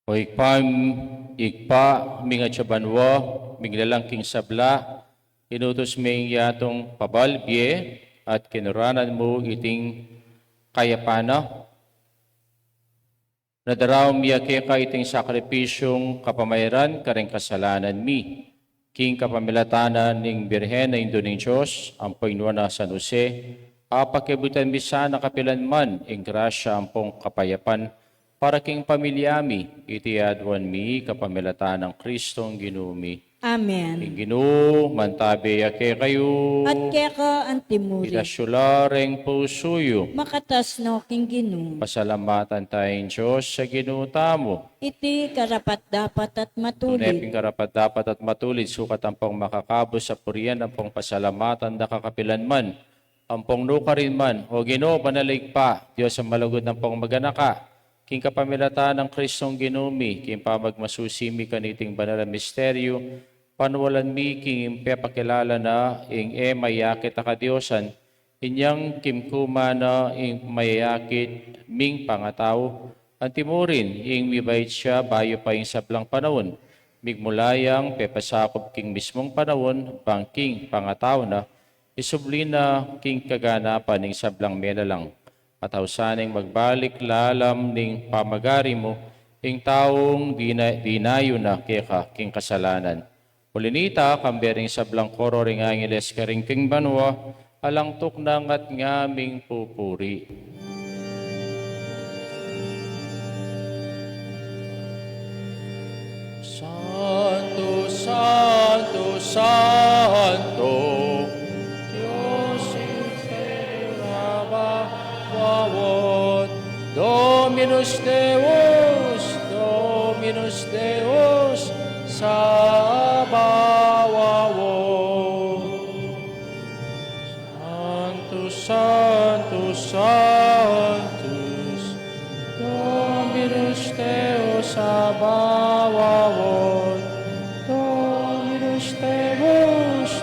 O Ibpa, Ibpa ming atsu banua, miglalang king sabla, inutus me ing yatung pabal bie, at kinuranan mu iting kayapan na. Nadarau mi ya keka iting sakripisyung kapamayaran karing kasalanan mi. King kapamilatan na ning Birhen a Indu ning Dios, ampong nuan a San Jose, apakiabutan mi sana kapilan man ing grasya ampong kapayapan para king pamilya mi, iti aduan mi kapamilatan nang Kristong Ginu mi. Amen. Ing Ginu mantabe ya kekayu. At keka antimurin. Itas yu la reng pusu yu. Makatas no king Ginu. Pasalamatan taya ing Dios a Ginu tamu. Iti karapat-dapat at matulid. Tune pin karapat-dapat at matulid, sukat ampong makakabus a purian ampong pasalamatan da ka kapilan man, ampong nukarin man, O Ginu, banal a Ibpa, Dios a malugud ampong maganaka, king kapamilatan nang Kristong Ginu mi, king pamagmasusi mi kaniting banal a misteryu, panualan mi king pepakilala na ing e mayakit a kadiosan, inyang kimkuma na ing mayakit ming pangatau, antimurin ing mibait ya bayu pa ing sablang panaun, migmula yang pepasakup king mismung panaun, bang king pangatau na, isubli na king kaganapan ning sablang melalang. At ausan neng magbalik lalam ning pamagari mu, ing taung dina-, dinayu na keka king kasalanan. Uli nita, kambe ring sablang koro ring angeles karing king banua, alang tuknang at ngaming pupuri. Santo, santo, santo, Dios ing sielu, Sabaot. Dominus Deus, Dominus Deus, Sabaot. Santo, santo, santo, Dominus Deus Sabaot, Dominus Deus,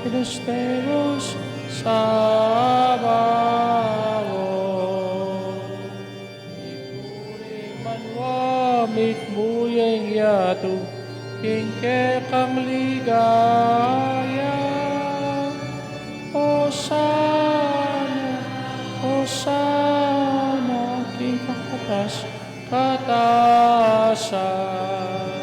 Dominus Deus Sabaot. Mipuri ing banua, mikmu ya ing yatu king kekang ligaya. Hosana, Hosana king kakatas-katasan.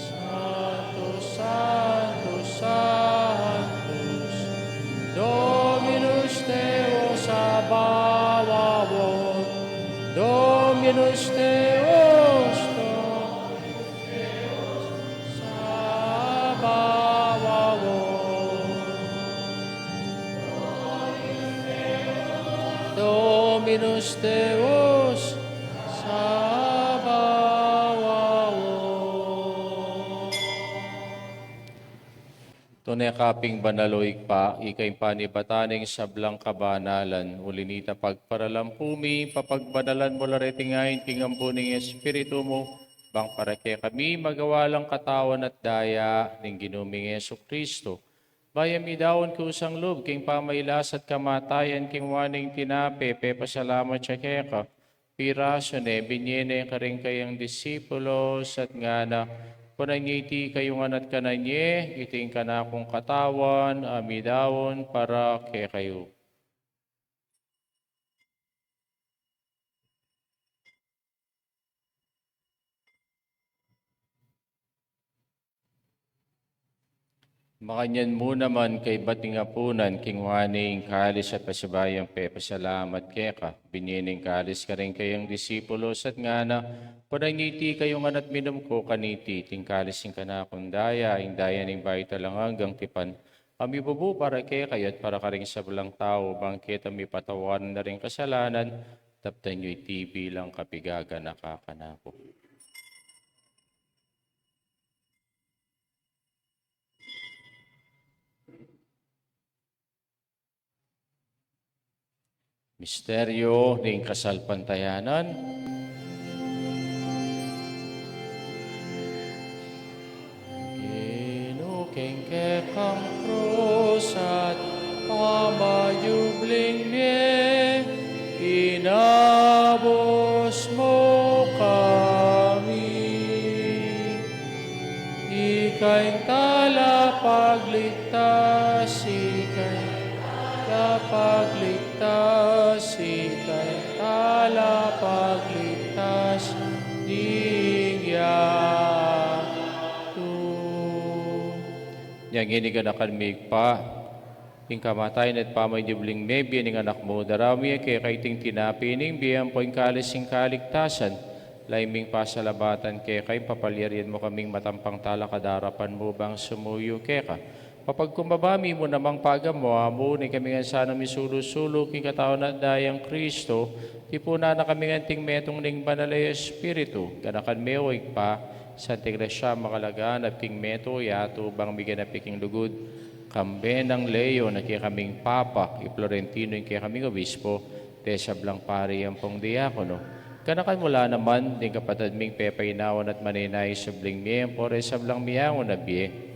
Santo, Santo, Santo, Dominus Deus Sabaot, Dominus Deus, Dominus Deus Sabaot, Dominus Deus Sabaot. Tune ka pin banal, o Ibpa, ika ing panibatan ning sablang kabanalan. Uli nita, pagparalampu mi, papagbanalan mu la reti ngeni king ampon ning Espiritu mu, bang para kekami magawa lang katawan at daya ning Ginu ming Jesucristo. Bayu mi daun kusang lub king pamailas at kamatayan, kinua ne ing tinape, pepasalamat ya keka, pirasu ne, binye ne karing kayang disipulos, at ngana, kunan ye iti kayu ngan at kanan ye, iti ing kanakung katawan a midaun para kekayu. Makanyan mu naman kaybat ning apunan, kinua ne ing kalis at pasibayu yang pepasalamat keka. Binie ne ing kalis karing kayang disipulos at ngana, Panan yu iti kayu ngan at minum ko kaniti, iti ing kalis ning kanakung daya, ing daya ning bayu at alang anggang tipan, a mibubu para kekayu at para karing sablang tau, bang keta mipatawad na ring kasalanan. Daptan yu iti bilang kapigaganaka kanaku. Misteryo ning kasalpantayanan. Ginu, king kekang krus at pamayubling mie, inabus mu kami. Ika ing talapagligtas, ika ing talapagligtas, ika ing talapagligtas ning yatu. Inya ngeni ganakan mi, Ibpa, ing kamatayan at pamayubling mebie ning Anak mu, daraun mi keka iting tinape ning bie ampo ing kalis ning kaligtasan, lalu ming pasalamatan keka ing papalyarian mu kaming matampang talakad king arapan mu bang sumuyu keka. Papagkumbaba mi mu namang pagamu-amu, nung ikami ngan sanang misulu-sulu king katawan at dayang Kristo, tipunan na kami ngan anting metung ning Banal a Espiritu. Ganakan me, O Ibpa, santing grasya makalaganap king meto yatu bang miganap ya king lugud, kambe nang Leo na kekaming Papa, i Florentino ing kekaming Obispo, ding sablang pari ampong diakono. Ganakan mu la naman ding kapatad ming pepainawa at manenaya king subling mie ampo ding sablang miyauna bie.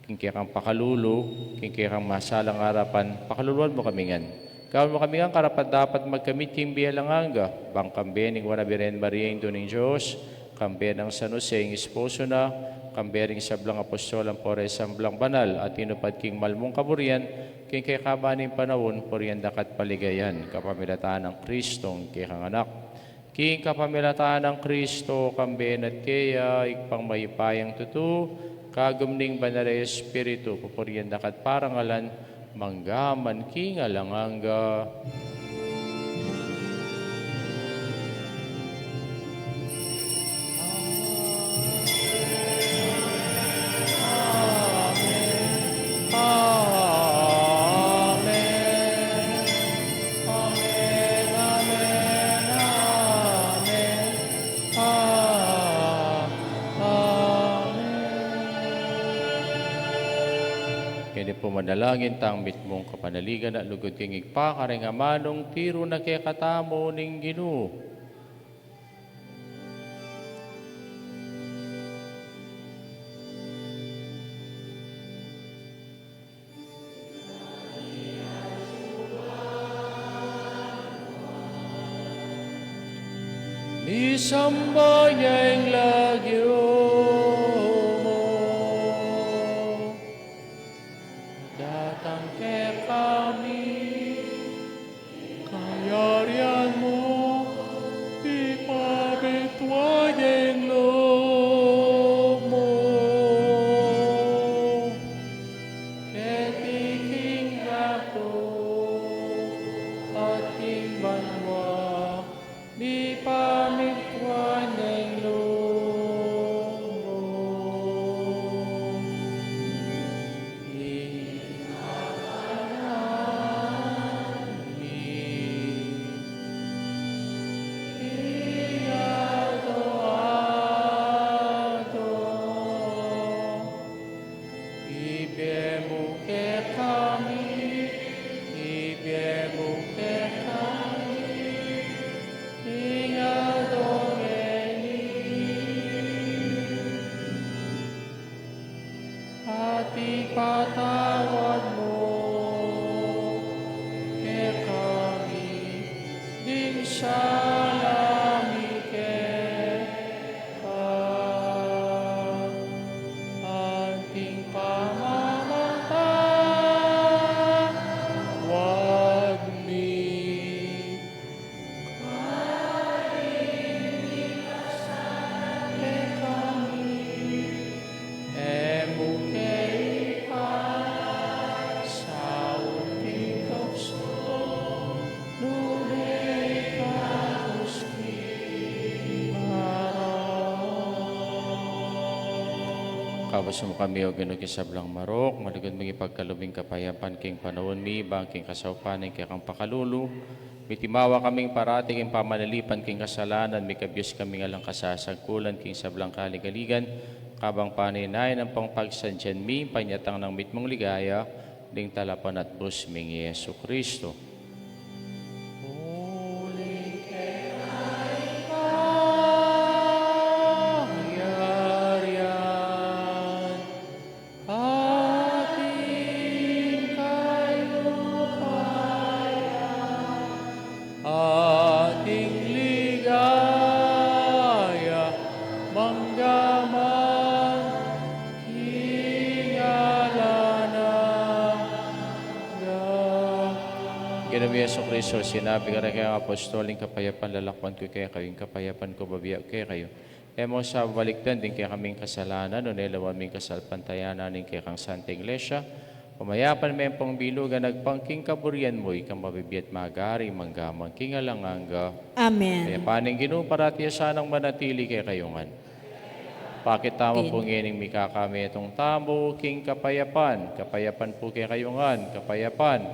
King kekang pakalulu, king kekang masalang arapan, pakaluluan mu kami ngan. Gawan mu kami ngan karapat-dapat magkamit king bie alang angga, bang kambe ning Nuan a Birhen Maria, Indu ning Dios, kambe nang San Jose, ing esposo na, kambe ring sablang apostol ampo ding sablang banal a tinupad king mal mung kaburian, king kekaban ning panaun, purian da ka at paligayan, kapamilatan nang Kristong kekang Anak. King kapamilatan nang Kristo, kambe na at keya, Ibpang mayupayang tutu, kagum ning Banal a Espiritu, pupurian da ka at parangalan, mangga man king alang angga. Amen. Amen, amen, amen. Ah, amen. Keni pu manalangin tang mitmung kapanaligan at lugud king Ibpa, karing amanung tiru na kekatamu ning Ginu. Misamban ya ing lagyu mu. Datang kekami ing kayarian mu, mipamintuan ya ing lub mu. Keti king yatu at king banua, mipamintuan ya ing lub mu. Ing kakanan mi king aldo-aldo ibie mu kekami, ibie mu kekami king aldo ngeni. At ipatawad mu kekami ding sala mi keka, anting pamamatay Pasmu kami, O Ginu, king sablang marok, malugud mung ipagkalub ing kapayapan king panaun mi, bang king kasaupan ning kekang pakalulu, mitimawa kaming parati king pamanalipan king kasalanan, mikabyus kaming alang kasasagkulan king sablang kaligaligan, kabang paninayan ampong pagsantian mi, panyatang nang mitmung ligaya, ning Talapanatbus ming Jesucristo. Uling keka ing kayarian, ating kayupayan, ating ligaya, manggaman king alang angga. Ginu ming Jesucristo, sinabi mu karing kekang apostol, ing kapayapan lalakwan ku kekayu, ing kapayapan ku bibie ku kekayu. E mu sa balikdan ding kekaming kasalanan, nune lawan mu ing kasalpantayanan ning kekang Santa Iglesia. Pamayapan me ampong bilugan agpang king kaburian mu, ikang mabibie at magari manggaman king alang angga. Amen. Kapayapan ning Ginu parati ya sanang manatili kekayu ngan. Pakit tamu pu ngening mikakametung tamu king kapayapan. Kapayapan pu kekayu ngan, kapayapan.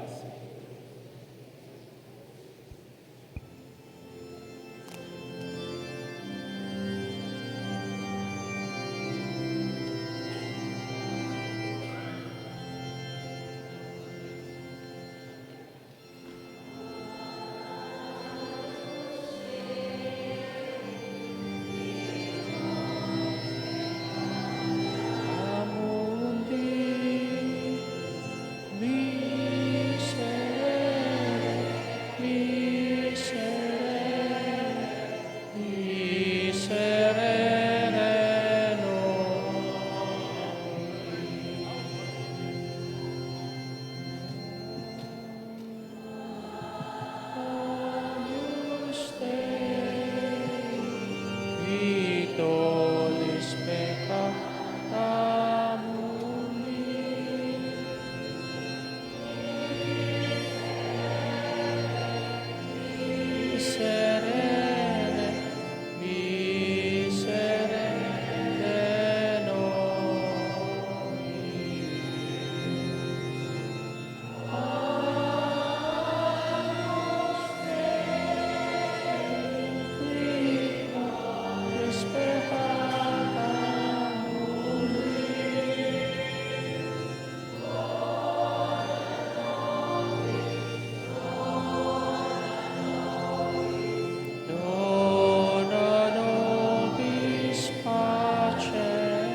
Dona nobis pacem.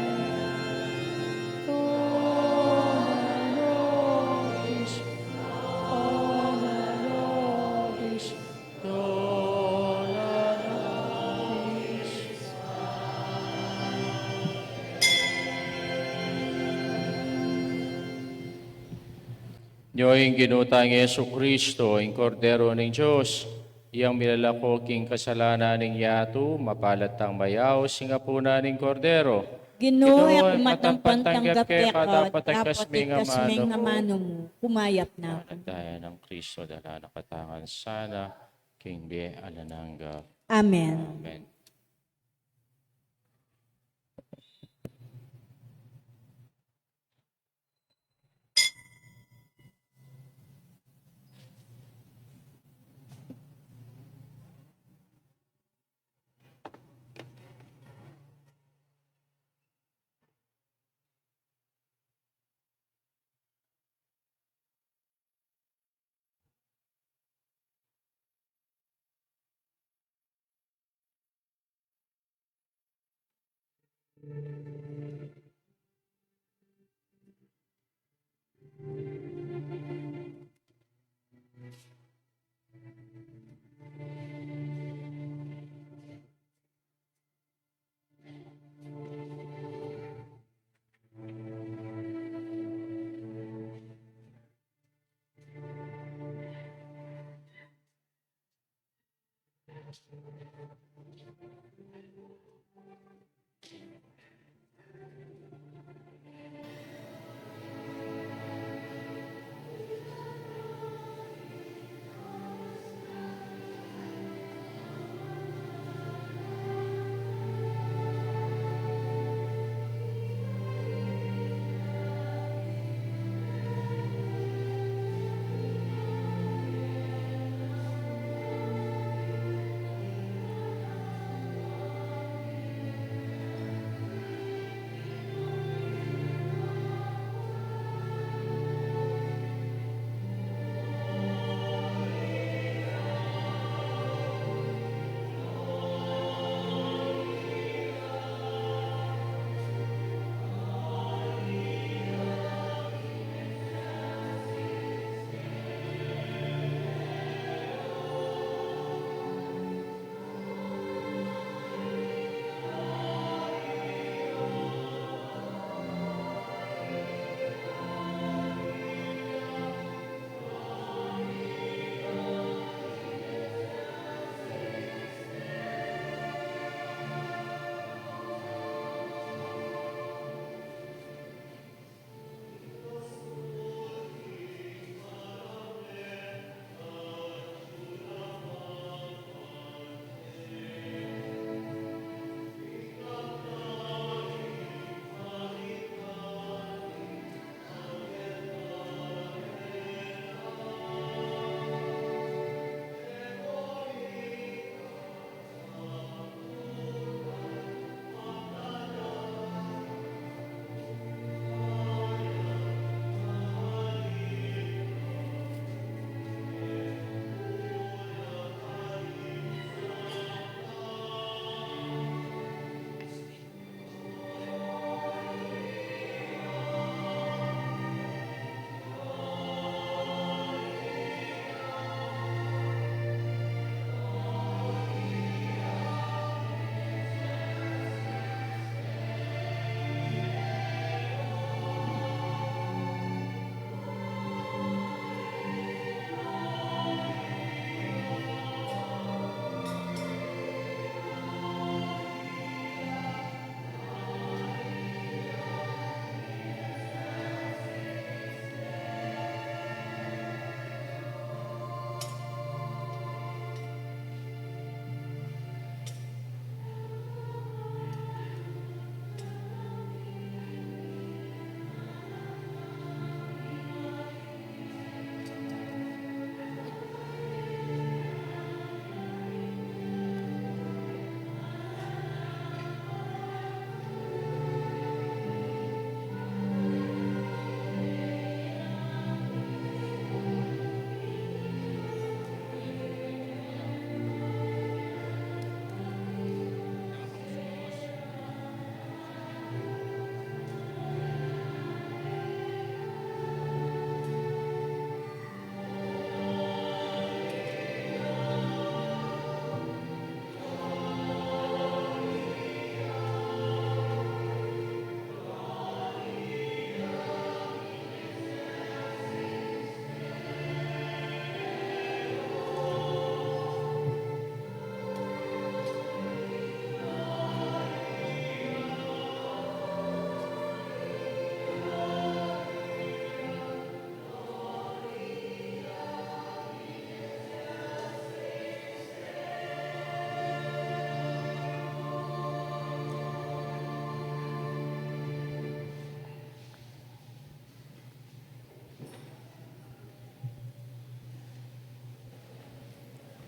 Dona nobis, dona nobis, dona nobis. Nyo ing Ginu tang Jesucristo, ing Kordero ning Dios, yang milalako king kasalanan ning yatu. Mapalad tang mayaus king apunan ning Kordero. Ginu, e ku matampang tanggap keka, dapot agkas me ing amanu mu, kumayap na ku. Palataya nang Kristo, dala na katamu ngan sana king bie alang angga. Amen. Amen.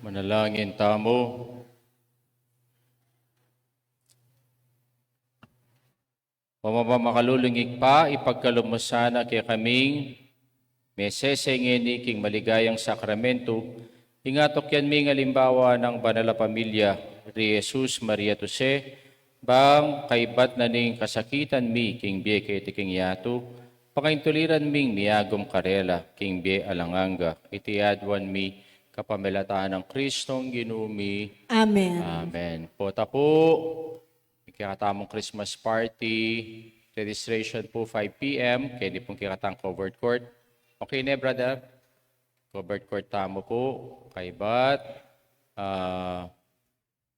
Manalangin tamu. O Mama, makalulung Ibpa, ipagkalub mu sana kekaming mesese ngeni king maligayang sakramento, ing atukyan ming alimbawa nang banal a pamilya ri Jesus, Maria at Jose, bang kaybat na ning kasakitan mi king bie keti king yatu, pangaintuliran ming miagum karela king bie alang angga. Iti aduan mi kapamilatan nang Kristong Ginu mi. Amen. Amen. Pota pu, ing kekatamung Christmas party, registration pu five P M, keni pung kekatang covered court. Okay ne, brother? Covered court tamu pu, kaybat, ah,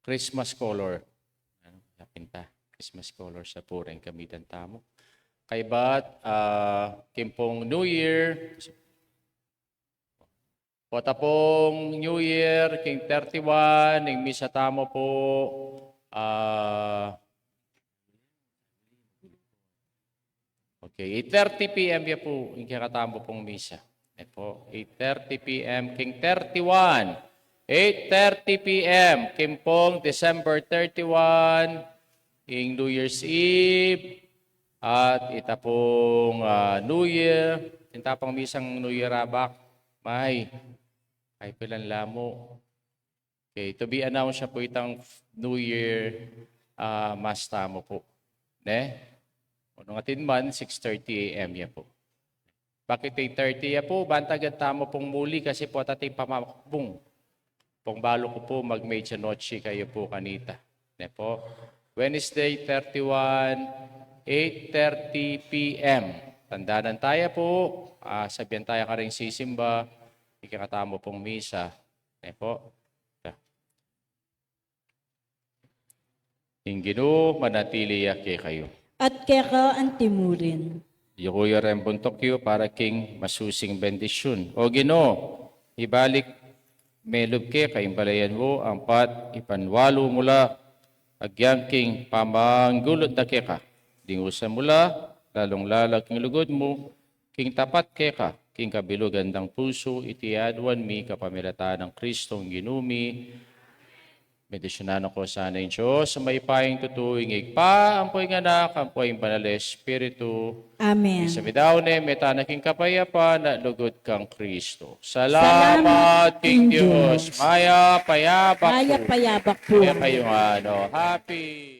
Christmas color. Ano, yapin ta. Christmas color sa pu ring gamitan tamu. Kaybat, ah, king pung New Year, pota pung New Year, king thirty-one, ing misa tamu pu, ah, okay, eight thirty P M ya pu, ing kekatamu pung misa. Yan pu, eight thirty P M, king thirty-one. Eight thirty P M, king pung December thirty-one, ing New Year's Eve, at ita pung, ah, New Year, ita pung misang New Year abak, may, ay pilan la mu. Okay, to be announced ya pu itang New Year, ah, Mass tamu pu. Ne? Nung atin man, six thirty A M ya pu. Bakit eight thirty ya pu? Bang tagad tamu pung muli kasi pu atin pamamakbung. Pung balu ku pu, mag-medianoche kayu pu kanita. Ne pu? Wednesday, thirty-one, eight thirty P M. Tandanan taya pu, ah, sabian taya karing sisimba, ing kekatamu pung misa. Ne pu? Ing Ginu manatili ya kekayu. At keka antimurin. Yuku yu reng buntuk yu para king masusing bendisyun. O Ginu, ibalik me lub keka ing balayan mu, ampat ipanwalu mu la agyang king pamanggulut da keka. Dingusan mu la, lalung-lala king lugud mu, king tapat keka, king kabilugan dang pusu, iti aduan mi kapamilatan nang Kristong Ginu mi. Bendisyunan na ko sana ing Dios a mayupayang tutu, ing Ibpa, ampo ing Anak, ampo ing Banal a Espiritu. Amen. Misa mi da ne, mete na king kapayapan at lugud kang Kristo. Salamat king Dios. Mayap a yabak pu. Mayap a yabak pu. Kekayu ngan, ano, happy